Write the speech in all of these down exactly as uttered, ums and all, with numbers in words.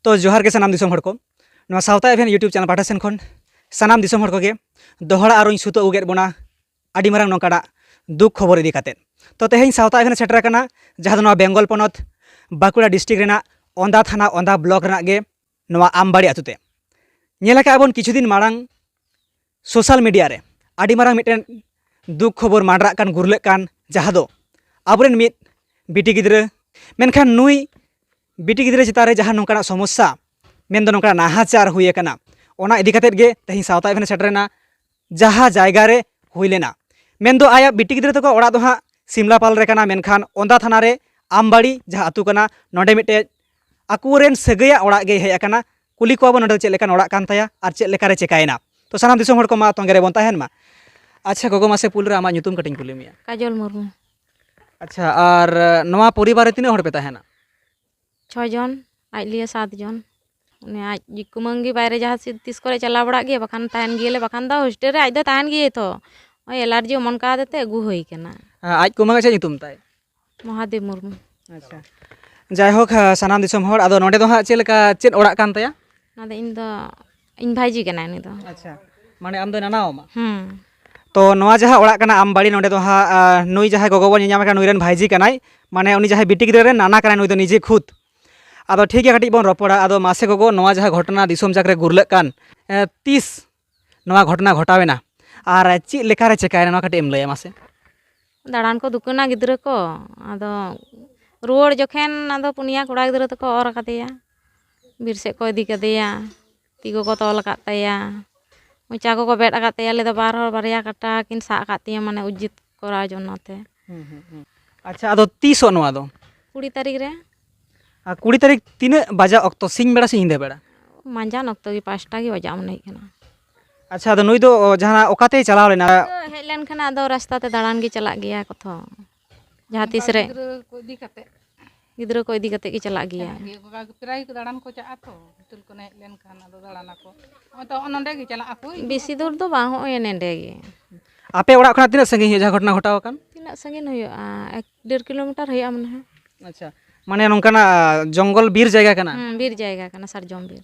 ᱛᱚ ᱡᱚᱦᱟᱨ ᱜᱮ ᱥᱟᱱᱟᱢ ᱫᱤᱥᱚᱢ ᱦᱚᱲ ᱠᱚ, ᱱᱚᱣᱟ ᱥᱟᱶᱛᱟ ᱮᱵᱷᱮᱱ YouTube ᱪᱮᱱᱮᱞ ᱯᱟᱦᱴᱟ ᱥᱮᱱ ᱠᱷᱚᱱ ᱥᱟᱱᱟᱢ ᱫᱤᱥᱚᱢ ᱦᱚᱲ ᱠᱚᱜᱮ ᱫᱚᱦᱲᱟ ᱟᱨᱚᱧ ᱥᱩᱛᱩᱜ ᱟᱹᱜᱩ ᱠᱮᱫ ᱵᱚᱱᱟ ᱟᱹᱰᱤ ᱢᱟᱨᱟᱝ ᱱᱚᱝᱠᱟᱱᱟᱜ ᱫᱩᱠ ᱠᱷᱚᱵᱚᱨ ᱤᱫᱤ ᱠᱟᱛᱮᱫ᱾ ᱛᱚ ᱛᱮᱦᱮᱧ ᱥᱟᱶᱛᱟ ᱮᱵᱷᱮᱱ ᱥᱮᱴᱮᱨ ᱟᱠᱟᱱᱟ, ᱡᱟᱦᱟᱸ ᱫᱚ ᱱᱚᱣᱟ ᱵᱮᱝᱜᱚᱞ ᱯᱚᱱᱚᱛ ᱵᱟᱸᱠᱩᱲᱟ ᱰᱤᱥᱴᱨᱤᱠᱴ ᱨᱮᱱᱟᱜ ᱚᱸᱫᱟ ᱛᱷᱟᱱᱟ ᱚᱸᱫᱟ ᱵᱞᱚᱠ ᱨᱮᱱᱟᱜ ᱜᱮ ᱱᱚᱣᱟ ᱟᱢᱵᱟᱲᱤ ᱟᱹᱛᱩ ᱛᱮ᱾ ᱧᱮᱞ ᱟᱠᱟᱫ ᱵᱚᱱ ᱠᱤᱪᱷᱩ ᱫᱤᱱ ᱢᱟᱲᱟᱝ ᱥᱳᱥᱟᱞ ᱢᱤᱰᱤᱭᱟ ᱨᱮ ᱟᱹᱰᱤ ᱢᱟᱨᱟᱝ ᱢᱤᱫᱴᱮᱱ ᱫᱩᱠ ᱠᱷᱚᱵᱚᱨ ᱢᱟᱸᱰᱨᱟᱜ ᱠᱟᱱ, ᱜᱩᱨᱞᱟᱹᱜ ᱠᱟᱱ, ᱡᱟᱦᱟᱸ ᱫᱚ ᱟᱵᱚᱨᱮᱱ ᱢᱤᱫ ᱵᱤᱴᱤ ᱜᱤᱫᱽᱨᱟᱹ, ᱢᱮᱱᱠᱷᱟᱱ ᱱᱩᱭ ᱵᱤᱴᱤ ᱜᱤᱫᱽᱨᱟᱹ ᱪᱮᱛᱟᱱ ᱨᱮ ᱡᱟᱦᱟᱸ ᱱᱚᱝᱠᱟᱱᱟᱜ ᱥᱚᱢᱚᱥᱥᱟ, ᱢᱮᱱᱫᱚ ᱱᱚᱝᱠᱟᱱᱟᱜ ᱱᱟᱦᱟᱪᱟᱨ ᱦᱩᱭ ᱟᱠᱟᱱᱟ, ᱚᱱᱟ ᱤᱫᱤ ᱠᱟᱛᱮᱫ ᱜᱮ ᱛᱮᱦᱮᱧ ᱥᱟᱶᱛᱟ ᱮᱵᱷᱮᱱ ᱥᱮᱴᱮᱨ ᱮᱱᱟ, ᱡᱟᱦᱟᱸ ᱡᱟᱭᱜᱟ ᱨᱮ ᱦᱩᱭ ᱞᱮᱱᱟ᱾ ᱢᱮᱱᱫᱚ ᱟᱭᱟᱜ ᱵᱤᱴᱤ ᱜᱤᱫᱽᱨᱟᱹ ᱛᱟᱠᱚ ᱚᱲᱟᱜ ᱫᱚ ᱦᱟᱸᱜ ᱥᱤᱢᱞᱟᱯᱟᱞ ᱨᱮ ᱠᱟᱱᱟ, ᱢᱮᱱᱠᱷᱟᱱ ᱚᱸᱫᱟ ᱛᱷᱟᱱᱟ ᱨᱮ ᱟᱢᱵᱟᱲᱤ ᱡᱟᱦᱟᱸ ᱟᱹᱛᱩ ᱠᱟᱱᱟ, ᱱᱚᱸᱰᱮ ᱢᱤᱫᱴᱮᱡ ᱟᱠᱚᱨᱮᱱ ᱥᱟᱹᱜᱟᱹᱭᱟᱜ ᱚᱲᱟᱜ ᱜᱮᱭ ᱦᱮᱡ ᱟᱠᱟᱱᱟ᱾ ᱠᱩᱞᱤ ᱠᱚᱣᱟ ᱵᱚᱱ ᱱᱚᱸᱰᱮ ᱪᱮᱫ ᱞᱮᱠᱟᱱ ᱚᱲᱟᱜ ᱠᱟᱱ ᱛᱟᱭᱟ ᱟᱨ ᱪᱮᱫ ᱞᱮᱠᱟᱨᱮ ᱪᱮᱠᱟᱭᱮᱱᱟ᱾ ᱛᱚ ᱥᱟᱱᱟᱢ ᱫᱤᱥᱚᱢ ᱦᱚᱲ ᱠᱚ ᱢᱟ ᱛᱚᱸᱜᱮ ᱨᱮᱵᱚᱱ ᱛᱟᱦᱮᱱ ᱢᱟ᱾ ᱟᱪᱪᱷᱟ ᱜᱚᱜᱚ, ᱢᱟᱥᱮ ᱯᱩᱭᱞᱩ ᱨᱮ ᱟᱢᱟᱜ ᱧᱩᱛᱩᱢ ᱠᱟᱹᱴᱤᱡ ᱤᱧ ᱠᱩᱞᱤ ᱢᱮᱭᱟ᱾ ᱠᱟᱡᱚᱞ ᱢᱩᱨᱢᱩ᱾ ᱟᱪᱪᱷᱟ, ᱟᱨ ᱱᱚᱣᱟ ᱯᱚᱨᱤᱵᱟᱨ ᱨᱮ ᱛᱤᱱᱟᱹᱜ ᱦᱚᱲ ᱯᱮ ᱛᱟᱦᱮᱱᱟ? ᱪᱷᱚ ᱡᱚᱱ, ᱟᱡ ᱞᱤᱭᱮ ᱥᱟᱛ ᱡᱚᱱ᱾ ᱩᱱᱤ ᱟᱡ ᱠᱩᱢᱟᱹᱝ ᱜᱮ ᱵᱟᱭᱨᱮ ᱡᱟᱦᱟᱸ ᱥᱮᱫ ᱛᱤᱥ ᱠᱚᱨᱮ ᱪᱟᱞᱟᱣ ᱵᱟᱲᱟᱜ ᱜᱮᱭᱟ, ᱵᱟᱠᱷᱟᱱ ᱛᱟᱦᱮᱱ ᱜᱮᱭᱟᱞᱮ, ᱵᱟᱠᱷᱟᱱ ᱫᱚ ᱦᱳᱥᱴᱮᱞ ᱨᱮ ᱟᱡ ᱫᱚ ᱛᱟᱦᱮᱱ ᱜᱮᱭᱟᱭ ᱛᱚ᱾ ᱳᱭ ᱮᱞᱟᱨᱡᱤ ᱚᱢᱚᱱ ᱠᱟᱣᱫᱮ ᱛᱮ ᱟᱹᱜᱩ ᱦᱩᱭ ᱠᱟᱱᱟ᱾ ᱦᱮᱸ, ᱟᱡ ᱠᱩᱢᱟᱹᱝ ᱟᱜ ᱪᱮᱫ ᱧᱩᱛᱩᱢ ᱛᱟᱭ? ᱢᱚᱦᱟᱫᱮᱵ ᱢᱩᱨᱢᱩ᱾ ᱟᱪᱪᱷᱟ, ᱡᱟᱭᱦᱳᱠ, ᱦᱮᱸ, ᱥᱟᱱᱟᱢ ᱫᱤᱥᱚᱢ ᱦᱚᱲ, ᱟᱫᱚ ᱱᱚᱸᱰᱮ ᱫᱚ ᱦᱟᱸᱜ ᱪᱮᱫ ᱞᱮᱠᱟ, ᱪᱮᱫ ᱚᱲᱟᱜ ᱠᱟᱱ ᱛᱟᱭᱟ? ᱚᱱᱟ ᱫᱚ ᱤᱧ ᱫᱚ, ᱤᱧ ᱵᱷᱟᱭᱡᱤ ᱠᱟᱱᱟᱭ ᱩᱱᱤ ᱫᱚ᱾ ᱟᱪᱪᱷᱟ, ᱢᱟᱱᱮ ᱟᱢ ᱫᱚᱭ ᱱᱟᱱᱟᱣ ᱟᱢᱟ? ᱦᱩᱸ᱾ ᱛᱚ ᱱᱚᱣᱟ ᱡᱟᱦᱟᱸ ᱚᱲᱟᱜ ᱠᱟᱱᱟ ᱟᱢᱵᱟᱲᱤ, ᱱᱚᱸᱰᱮ ᱫᱚ ᱦᱟᱸᱜ, ᱟᱸ, ᱱᱩᱭ ᱡᱟᱦᱟᱸᱭ ᱜᱚᱜᱚ ᱵᱚᱱ ᱧᱮᱞ ᱧᱟᱢ ᱠᱟᱱᱟ, ᱱᱩᱭ ᱨᱮᱱ ᱵᱷᱟᱭᱡᱤ ᱠᱟᱱᱟᱭ, ᱢᱟᱱᱮ ᱩᱱᱤ ᱡᱟᱦᱟᱸᱭ ᱵᱤᱴᱤ ᱜᱤᱫᱽᱨᱟᱹ ᱨᱮᱱ ᱱᱟᱱᱟ ᱠᱟᱱᱟᱭ, ᱱᱩᱭ ᱫᱚ ᱱᱤᱡᱮ ᱠᱷᱩᱫ᱾ ᱟᱫᱚ ᱴᱷᱤᱠ ᱜᱮᱭᱟ, ᱠᱟᱹᱴᱤᱡ ᱵᱚᱱ ᱨᱚᱯᱚᱲᱟ᱾ ᱟᱫᱚ ᱢᱟᱥᱮ ᱜᱚᱜᱚ, ᱱᱚᱣᱟ ᱡᱟᱦᱟᱸ ᱜᱷᱚᱴᱚᱱᱟ ᱫᱤᱥᱚᱢ ᱡᱟᱠ ᱨᱮ ᱜᱩᱨᱞᱟᱹᱜ ᱠᱟᱱ, ᱮᱸ, ᱛᱤᱥ ᱱᱚᱣᱟ ᱜᱷᱚᱴᱚᱱᱟ ᱜᱷᱚᱴᱟᱣ ᱮᱱᱟ ᱟᱨ ᱪᱮᱫ ᱞᱮᱠᱟᱨᱮ ᱪᱮᱠᱟᱭᱮᱱᱟ, ᱱᱚᱣᱟ ᱠᱟᱹᱴᱤᱡ ᱮᱢ ᱞᱟᱹᱭᱟ ᱢᱟᱥᱮ? ᱫᱟᱬᱟᱱ ᱠᱚ ᱫᱩᱠᱟᱹᱱᱟ ᱜᱤᱫᱽᱨᱟᱹ ᱠᱚ, ᱟᱫᱚ ᱨᱩᱣᱟᱹᱲ ᱡᱚᱠᱷᱮᱱ ᱟᱫᱚ ᱯᱩᱱᱭᱟ ᱠᱚᱲᱟ ᱜᱤᱫᱽᱨᱟᱹ ᱛᱮᱠᱚ ᱚᱨ ᱟᱠᱟᱫᱮᱭᱟ, ᱵᱤᱨ ᱥᱮᱫ ᱠᱚ ᱤᱫᱤ ᱠᱟᱫᱮᱭᱟ, ᱛᱤ ᱠᱚᱠᱚ ᱛᱚᱞ ᱟᱠᱟᱫ ᱛᱟᱭᱟ, ᱢᱚᱪᱟ ᱠᱚᱠᱚ ᱵᱮᱫ ᱟᱠᱟᱫ ᱛᱟᱭᱟ, ᱞᱟᱹᱭ ᱫᱟ ᱵᱟᱨ ᱦᱚᱲ ᱵᱟᱨᱭᱟ ᱠᱟᱴᱟ ᱠᱤᱱ ᱥᱟᱵ ᱟᱠᱟᱫ ᱛᱤᱧᱟᱹ, ᱢᱟᱱᱮ ᱩᱡᱤᱛ ᱠᱚᱨᱟᱣ ᱡᱚᱱᱱᱚ ᱛᱮ᱾ ᱦᱩᱸ, ᱦᱩᱸ, ᱦᱩᱸ᱾ ᱟᱪᱪᱷᱟ, ᱟᱫᱚ ᱛᱤᱥᱚᱜ ᱱᱚᱣᱟ ᱫᱚ? ᱠᱩᱲᱤ ᱛᱟᱹᱨᱤᱠᱷ ᱨᱮ᱾ ᱟᱨ ᱠᱩᱲᱤ ᱛᱟᱹᱨᱤᱠᱷ ᱛᱤᱱᱟᱹᱜ ᱵᱟᱡᱟ ᱚᱠᱛᱚ, ᱥᱤᱧ ᱵᱮᱲᱟ ᱥᱮ ᱧᱤᱫᱟᱹ ᱵᱮᱲᱟ? ᱢᱟᱸᱡᱟᱱ ᱚᱠᱛᱚ ᱜᱮ, ᱯᱟᱸᱪᱴᱟ ᱜᱮ ᱵᱟᱡᱟᱜ ᱢᱚᱱᱮ ᱦᱩᱭᱩᱜ ᱠᱟᱱᱟ᱾ ᱟᱪᱪᱷᱟ, ᱟᱫᱚ ᱱᱩᱭ ᱫᱚ ᱡᱟᱦᱟᱸ ᱚᱠᱟᱛᱮᱭ ᱪᱟᱞᱟᱣ ᱞᱮᱱᱟ? ᱟᱫᱚ ᱦᱮᱡ ᱞᱮᱱᱠᱷᱟᱱ ᱟᱫᱚ ᱨᱟᱥᱛᱟ ᱛᱮ ᱫᱟᱬᱟᱱ ᱜᱮ ᱪᱟᱞᱟᱜ ᱜᱮᱭᱟ ᱠᱚᱛᱷᱚ, ᱡᱟᱦᱟᱸ ᱛᱤᱥ ᱨᱮ᱾ ᱜᱤᱫᱽᱨᱟᱹ ᱠᱚ ᱤᱫᱤ ᱠᱟᱛᱮ᱾ ᱜᱤᱫᱽᱨᱟᱹ ᱠᱚ ᱤᱫᱤ ᱠᱟᱛᱮ ᱜᱮ ᱪᱟᱞᱟᱜ ᱜᱮᱭᱟ᱾ ᱪᱟᱞᱟᱜ ᱜᱮᱭᱟ ᱠᱚ, ᱯᱨᱟᱭ ᱜᱮᱠᱚ ᱫᱟᱬᱟᱱ ᱠᱚ ᱪᱟᱜᱼᱟ ᱛᱚ, ᱦᱳᱴᱮᱞ ᱠᱚ ᱦᱮᱡ ᱞᱮᱱᱠᱷᱟᱱ ᱟᱫᱚ ᱫᱟᱬᱟᱱᱟᱠᱚ᱾ ᱱᱚᱜᱼᱚᱭ ᱛᱚ ᱱᱚᱸᱰᱮ ᱜᱮ ᱪᱟᱞᱟᱜ ᱟᱠᱚ᱾ ᱵᱮᱥᱤ ᱫᱩᱨ ᱫᱚ ᱵᱟᱝ, ᱦᱚᱸᱜᱼᱚᱭ ᱱᱚᱸᱰᱮ ᱜᱮ᱾ ᱟᱯᱮ ᱚᱲᱟᱜ ᱠᱷᱚᱱᱟᱜ ᱛᱤᱱᱟᱹᱜ ᱥᱟᱺᱜᱤᱧ ᱦᱩᱭᱩᱜᱼᱟ ᱡᱟᱦᱟᱸ ᱜᱷᱚᱴᱚᱱᱟ ᱜᱷᱚᱴᱟᱣ ᱟᱠᱟᱱ? ᱛᱤᱱᱟᱹᱜ ᱥᱟᱺᱜᱤᱧ ᱦᱩᱭᱩᱜᱼᱟ? ᱮᱠ ᱰᱮᱲ ᱠᱤᱞᱳᱢᱤᱴᱟᱨ ᱦᱩᱭᱩᱜᱼᱟ ᱢᱚᱱᱮ ᱦᱚᱭ᱾ ᱟᱪᱪᱷᱟ, ᱢᱟᱱᱮ ᱱᱚᱝᱠᱟᱱᱟᱜ ᱡᱚᱝᱜᱚᱞ ᱵᱤᱨ ᱡᱟᱭᱜᱟ ᱠᱟᱱᱟ? ᱦᱩᱸ, ᱵᱤᱨ ᱡᱟᱭᱜᱟ ᱠᱟᱱᱟ, ᱥᱟᱨᱡᱚᱢ ᱵᱤᱨ᱾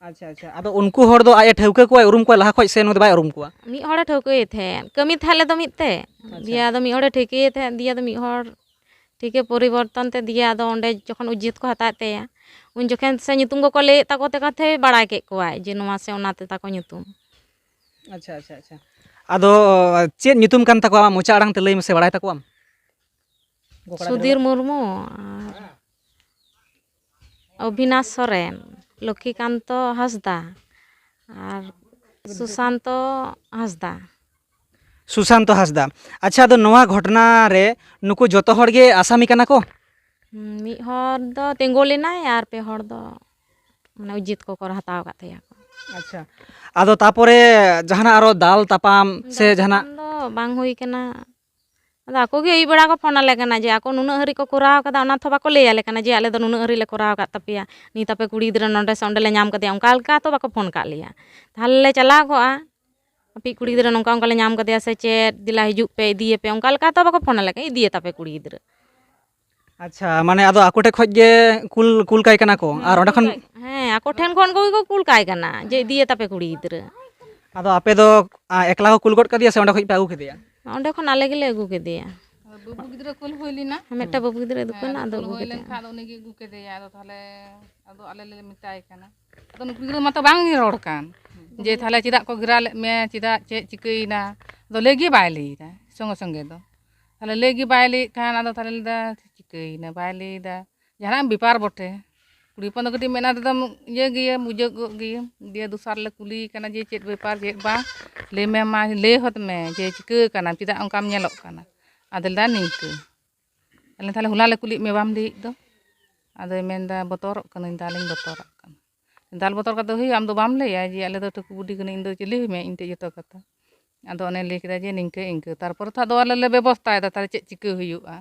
ᱟᱪᱪᱷᱟ, ᱟᱪᱪᱷᱟ᱾ ᱟᱫᱚ ᱩᱱᱠᱩ ᱦᱚᱲ ᱫᱚ ᱟᱡ ᱮ ᱴᱷᱟᱹᱣᱠᱟᱹ ᱠᱚᱣᱟᱭ, ᱩᱨᱩᱢ ᱠᱚᱣᱟᱭ ᱞᱟᱦᱟ ᱠᱷᱚᱡ, ᱥᱮ ᱱᱩᱭ ᱫᱚ ᱵᱟᱭ ᱩᱨᱩᱢ ᱠᱚᱣᱟ? ᱢᱤᱫ ᱦᱚᱲᱮ ᱴᱷᱟᱹᱣᱠᱟᱹᱭᱮ ᱛᱟᱦᱮᱸᱫ, ᱠᱟᱹᱢᱤ ᱛᱟᱦᱮᱸᱫ ᱞᱮᱫᱚ ᱢᱤᱫ ᱛᱮ᱾ ᱟᱪᱪᱷᱟ᱾ ᱫᱤᱭᱮ ᱟᱫᱚ ᱢᱤᱫ ᱦᱚᱲᱮ ᱴᱷᱟᱹᱣᱠᱟᱹᱭᱮ ᱛᱟᱦᱮᱸᱫ, ᱫᱤᱭᱮ ᱟᱫᱚ ᱢᱤᱫ ᱦᱚᱲ ᱴᱷᱤᱠᱮ ᱯᱚᱨᱤᱵᱚᱨᱛᱚᱱ ᱛᱮ, ᱫᱤᱭᱮ ᱟᱫᱚ ᱚᱸᱰᱮ ᱡᱚᱠᱷᱚᱱ ᱩᱡᱤᱛ ᱠᱚ ᱦᱟᱛᱟᱣᱮᱫ ᱛᱟᱭᱟ, ᱩᱱ ᱡᱚᱠᱷᱚᱱ ᱥᱮ ᱧᱩᱛᱩᱢ ᱠᱚᱠᱚ ᱞᱟᱹᱭᱮᱫ ᱛᱟᱠᱚ ᱛᱮ ᱠᱟᱛᱷᱟᱭ ᱵᱟᱲᱟᱭ ᱠᱮᱫ ᱠᱚᱣᱟᱭ ᱡᱮ ᱱᱚᱣᱟ ᱥᱮ ᱚᱱᱟ ᱛᱮ ᱛᱟᱠᱚ ᱧᱩᱛᱩᱢ᱾ ᱟᱪᱪᱷᱟ, ᱟᱪᱪᱷᱟ, ᱟᱪᱪᱷᱟ᱾ ᱟᱫᱚ ᱪᱮᱫ ᱧᱩᱛᱩᱢ ᱠᱟᱱ ᱛᱟᱠᱚᱣᱟ? ᱟᱢᱟᱜ ᱢᱚᱪᱟ ᱟᱲᱟᱝ ᱛᱮ ᱞᱟᱹᱭ ᱢᱮᱥᱮ, ᱵᱟᱲᱟᱭ ᱛᱟᱠᱚᱣᱟᱢ? ᱩᱱᱠᱩ ᱠᱚᱲᱟ ᱜᱤᱫᱽᱨᱟᱹ ᱥᱩᱫᱷᱤᱨ ᱫᱚ? ᱢᱩᱨᱢᱩ ᱟᱨ ᱚᱵᱷᱤᱱᱟᱥ ᱥᱚᱨᱮᱱ, ᱞᱚᱠᱠᱷᱤᱠᱟᱱᱛᱚ ᱦᱟᱸᱥᱫᱟ ᱟᱨ ᱥᱩᱥᱟᱱᱛᱚ ᱦᱟᱸᱥᱫᱟ᱾ ᱥᱩᱥᱟᱱᱛᱚ ᱦᱟᱸᱥᱫᱟ᱾ ᱟᱪᱪᱷᱟ, ᱟᱫᱚ ᱱᱚᱣᱟ ᱜᱷᱚᱴᱚᱱᱟ ᱨᱮ ᱱᱩᱠᱩ ᱡᱚᱛᱚ ᱦᱚᱲ ᱜᱮ ᱟᱥᱟᱢᱤ ᱠᱟᱱᱟ ᱠᱚ? ᱦᱩᱸ, ᱢᱤᱫ ᱦᱚᱲ ᱫᱚ ᱛᱤᱸᱜᱩ ᱞᱮᱱᱟᱭ ᱟᱨ ᱯᱮ ᱦᱚᱲ ᱫᱚ ᱢᱟᱱᱮ ᱩᱡᱤᱛ ᱠᱚᱠᱚ ᱦᱟᱛᱟᱣ ᱟᱠᱟᱫ ᱛᱟᱭᱟ ᱠᱚ᱾ ᱟᱪᱪᱷᱟ, ᱟᱫᱚ ᱛᱟᱯᱚᱨᱮ ᱡᱟᱦᱟᱱᱟᱜ ᱟᱨᱚ ᱫᱟᱞ ᱛᱟᱯᱟᱢ ᱥᱮ ᱫᱟᱞ ᱡᱟᱦᱟᱱᱟᱜ? ᱛᱟᱯᱟᱢ ᱫᱚ ᱵᱟᱝ ᱦᱩᱭ ᱠᱟᱱᱟ᱾ ᱟᱫᱚ ᱟᱠᱚ ᱜᱮ ᱟᱹᱭᱩᱵ ᱵᱮᱲᱟ ᱠᱚ ᱯᱷᱳᱱ ᱟᱞᱮ ᱠᱟᱱᱟ ᱡᱮ ᱟᱠᱚ ᱱᱩᱱᱟᱹᱜ ᱦᱟᱹᱨᱤᱡ ᱠᱚ ᱠᱚᱨᱟᱣ ᱠᱟᱫᱟ, ᱚᱱᱟ ᱛᱚ ᱵᱟᱠᱚ ᱞᱟᱹᱭ ᱟᱞᱮ ᱠᱟᱱᱟ ᱡᱮ ᱟᱞᱮ ᱫᱚ ᱱᱩᱱᱟᱹᱜ ᱦᱟᱹᱨᱤᱡ ᱞᱮ ᱠᱚᱨᱟᱣ ᱟᱠᱟᱫ ᱛᱟᱯᱮᱭᱟ, ᱱᱤᱛ ᱟᱯᱮ ᱠᱩᱲᱤ ᱜᱤᱫᱽᱨᱟᱹ ᱱᱚᱸᱰᱮ ᱥᱮ ᱚᱸᱰᱮ ᱞᱮ ᱧᱟᱢ ᱠᱟᱫᱮᱭᱟ, ᱚᱱᱠᱟ ᱞᱮᱠᱟ ᱛᱚ ᱵᱟᱠᱚ ᱯᱷᱳᱱ ᱠᱟᱜ ᱞᱮᱭᱟ᱾ ᱛᱟᱦᱞᱮ ᱞᱮ ᱪᱟᱞᱟᱣ ᱠᱚᱜᱼᱟ, ᱟᱯᱮᱭᱤᱡ ᱠᱩᱲᱤ ᱜᱤᱫᱽᱨᱟᱹ ᱱᱚᱝᱠᱟ ᱚᱱᱠᱟ ᱞᱮ ᱧᱟᱢ ᱠᱟᱫᱮᱭᱟ ᱥᱮ ᱪᱮᱫ, ᱫᱮᱞᱟ ᱦᱤᱡᱩᱜ ᱯᱮ, ᱤᱫᱤᱭᱮᱯᱮ, ᱚᱱᱠᱟ ᱞᱮᱠᱟ ᱛᱚ ᱵᱟᱠᱚ ᱯᱷᱳᱱ ᱟᱞᱮ ᱠᱟᱱᱟ, ᱤᱫᱤᱭᱮ ᱛᱟᱯᱮ ᱠᱩᱲᱤ ᱜᱤᱫᱽᱨᱟᱹ᱾ ᱟᱪᱪᱷᱟ, ᱢᱟᱱᱮ ᱟᱫᱚ ᱟᱠᱚ ᱴᱷᱮᱡ ᱠᱷᱚᱡ ᱜᱮ ᱠᱩᱞ, ᱠᱩᱞ ᱠᱟᱭ ᱠᱟᱱᱟ ᱠᱚ, ᱟᱨ ᱚᱸᱰᱮ ᱠᱷᱚᱱ? ᱦᱮᱸ, ᱟᱠᱚ ᱴᱷᱮᱱ ᱠᱷᱚᱱ ᱠᱚᱜᱮ ᱠᱚ ᱠᱩᱞ ᱠᱟᱭ ᱠᱟᱱᱟ ᱡᱮ ᱤᱫᱤᱭᱮ ᱛᱟᱯᱮ ᱠᱩᱲᱤ ᱜᱤᱫᱽᱨᱟᱹ᱾ ᱟᱫᱚ ᱟᱯᱮ ᱫᱚ, ᱟ, ᱮᱠᱞᱟ ᱠᱚ ᱠᱩᱞ ᱜᱚᱫ ᱠᱟᱫᱮᱭᱟ ᱥᱮ ᱚᱸᱰᱮ ᱠᱷᱚᱡ ᱯᱮ ᱟᱹᱜᱩ ᱠᱮᱫᱮᱭᱟ? ᱚᱸᱰᱮ ᱠᱷᱚᱱ ᱟᱞᱮ ᱜᱮᱞᱮ ᱟᱹᱜᱩ ᱠᱮᱫᱮᱭᱟ᱾ ᱟᱫᱚ ᱵᱟᱹᱵᱩ ᱜᱤᱫᱽᱨᱟᱹ ᱠᱩᱞ ᱦᱩᱭ ᱞᱮᱱᱟ᱾ ᱦᱮᱸ, ᱢᱤᱫᱴᱟᱝ ᱵᱟᱹᱵᱩ ᱜᱤᱫᱽᱨᱟᱹ ᱟᱹᱜᱩ ᱦᱮᱸ, ᱠᱟᱱᱟ, ᱟᱫᱚ ᱟᱫᱚ ᱠᱩᱞ ᱟᱹᱜᱩ ᱦᱩᱭ ᱠᱟᱛᱮ ᱞᱮᱱ ᱠᱷᱟᱱ ᱟᱫᱚ ᱩᱱᱤ ᱜᱮ ᱟᱹᱜᱩ ᱠᱮᱫᱮᱭᱟ᱾ ᱟᱫᱚ ᱛᱟᱦᱞᱮ ᱟᱫᱚ ᱟᱞᱮ ᱞᱮ ᱢᱮᱛᱟᱭ ᱠᱟᱱᱟ᱾ ᱟᱫᱚ ᱱᱩᱠᱩ ᱜᱤᱫᱽᱨᱟᱹ ᱢᱟᱛᱚ ᱵᱟᱝ ᱨᱚᱲ ᱠᱟᱱ, ᱡᱮ ᱛᱟᱦᱞᱮ ᱪᱮᱫᱟᱜ ᱠᱚ ᱜᱷᱮᱨᱟ ᱞᱮᱫ ᱢᱮᱭᱟ, ᱪᱮᱫᱟᱜ, ᱪᱮᱫ ᱪᱤᱠᱟᱹᱭᱮᱱᱟ? ᱟᱫᱚ ᱞᱟᱹᱭ ᱜᱮ ᱵᱟᱭ ᱞᱟᱹᱭᱫᱟ ᱥᱚᱸᱜᱮ ᱥᱚᱸᱜᱮ ᱫᱚ᱾ ᱛᱟᱦᱞᱮ ᱞᱟᱹᱭ ᱜᱮ ᱵᱟᱭ ᱞᱟᱹᱭᱮᱫ ᱠᱷᱟᱱ ᱟᱫᱚ ᱛᱟᱦᱞᱮ ᱞᱟᱹᱭᱫᱟ, "ᱪᱤᱠᱟᱹᱭᱮᱱᱟ?" ᱵᱟᱭ ᱞᱟᱹᱭᱫᱟ᱾ ᱡᱟᱦᱟᱱᱟᱜ ᱵᱮᱯᱟᱨ ᱵᱚᱴᱷᱮ᱾ ᱠᱩᱲᱤ ᱦᱚᱯᱚᱱ ᱫᱚ ᱠᱟᱹᱴᱤᱡ ᱢᱮᱫ ᱨᱮᱫᱚᱢ ᱤᱭᱟᱹ ᱜᱮᱭᱟ, ᱵᱩᱡᱷᱟᱹᱜᱚᱜ ᱜᱮᱭᱟ᱾ ᱫᱤᱭᱮ ᱫᱚᱥᱟᱨ ᱞᱮ ᱠᱩᱞᱤᱭᱮ ᱠᱟᱱᱟ ᱡᱮ, "ᱪᱮᱫ ᱵᱮᱯᱟᱨ, ᱪᱮᱫ ᱵᱟᱝ? ᱞᱟᱹᱭ ᱢᱮ ᱢᱟ, ᱞᱟᱹᱭ ᱦᱚᱫ ᱢᱮ ᱡᱮ ᱪᱤᱠᱟᱹ ᱠᱟᱱᱟ, ᱪᱮᱫᱟᱜ ᱚᱱᱠᱟᱢ ᱧᱮᱞᱚᱜ ᱠᱟᱱᱟ?" ᱟᱫᱚ ᱞᱟᱹᱭᱫᱟ, "ᱱᱤᱝᱠᱟᱹ᱾" ᱟᱞᱮ, "ᱛᱟᱦᱞᱮ ᱦᱚᱞᱟ ᱞᱮ ᱠᱩᱞᱤᱭᱮᱫ ᱢᱮ, ᱵᱟᱢ ᱞᱟᱹᱭᱮᱫ ᱫᱚ?" ᱟᱫᱚᱭ ᱢᱮᱱᱫᱟ, "ᱵᱚᱛᱚᱨᱚᱜ ᱠᱟᱹᱱᱟᱹᱧ, ᱫᱟᱞᱤᱧ ᱵᱚᱛᱚᱨᱚᱜ ᱠᱟᱱᱟ᱾" ᱫᱟᱞ ᱵᱚᱛᱚᱨ ᱠᱟᱛᱮ ᱦᱩᱭᱩᱜᱼᱟ? ᱟᱢ ᱫᱚ ᱵᱟᱢ ᱞᱟᱹᱭᱟ ᱡᱮ, "ᱟᱞᱮ ᱫᱚ ᱴᱷᱟᱹᱠᱩ ᱵᱩᱰᱷᱤ ᱠᱟᱹᱱᱟᱹᱧ, ᱤᱧ ᱫᱚ ᱪᱤᱞᱤ ᱦᱚᱸ ᱢᱮ ᱤᱧ ᱴᱷᱮᱡ ᱡᱚᱛᱚ ᱠᱟᱛᱷᱟ?" ᱟᱫᱚ ᱚᱱᱮ ᱞᱟᱹᱭ ᱠᱮᱫᱟ ᱡᱮ, "ᱱᱤᱝᱠᱟᱹ ᱤᱱᱠᱟᱹ᱾" ᱛᱟᱨᱯᱚᱨᱮ ᱛᱚ ᱟᱫᱚ ᱟᱞᱮ ᱞᱮ ᱵᱮᱵᱚᱥᱛᱷᱟᱭᱮᱫᱟ, ᱛᱟᱦᱞᱮ ᱪᱮᱫ ᱪᱤᱠᱟᱹ ᱦᱩᱭᱩᱜᱼᱟ?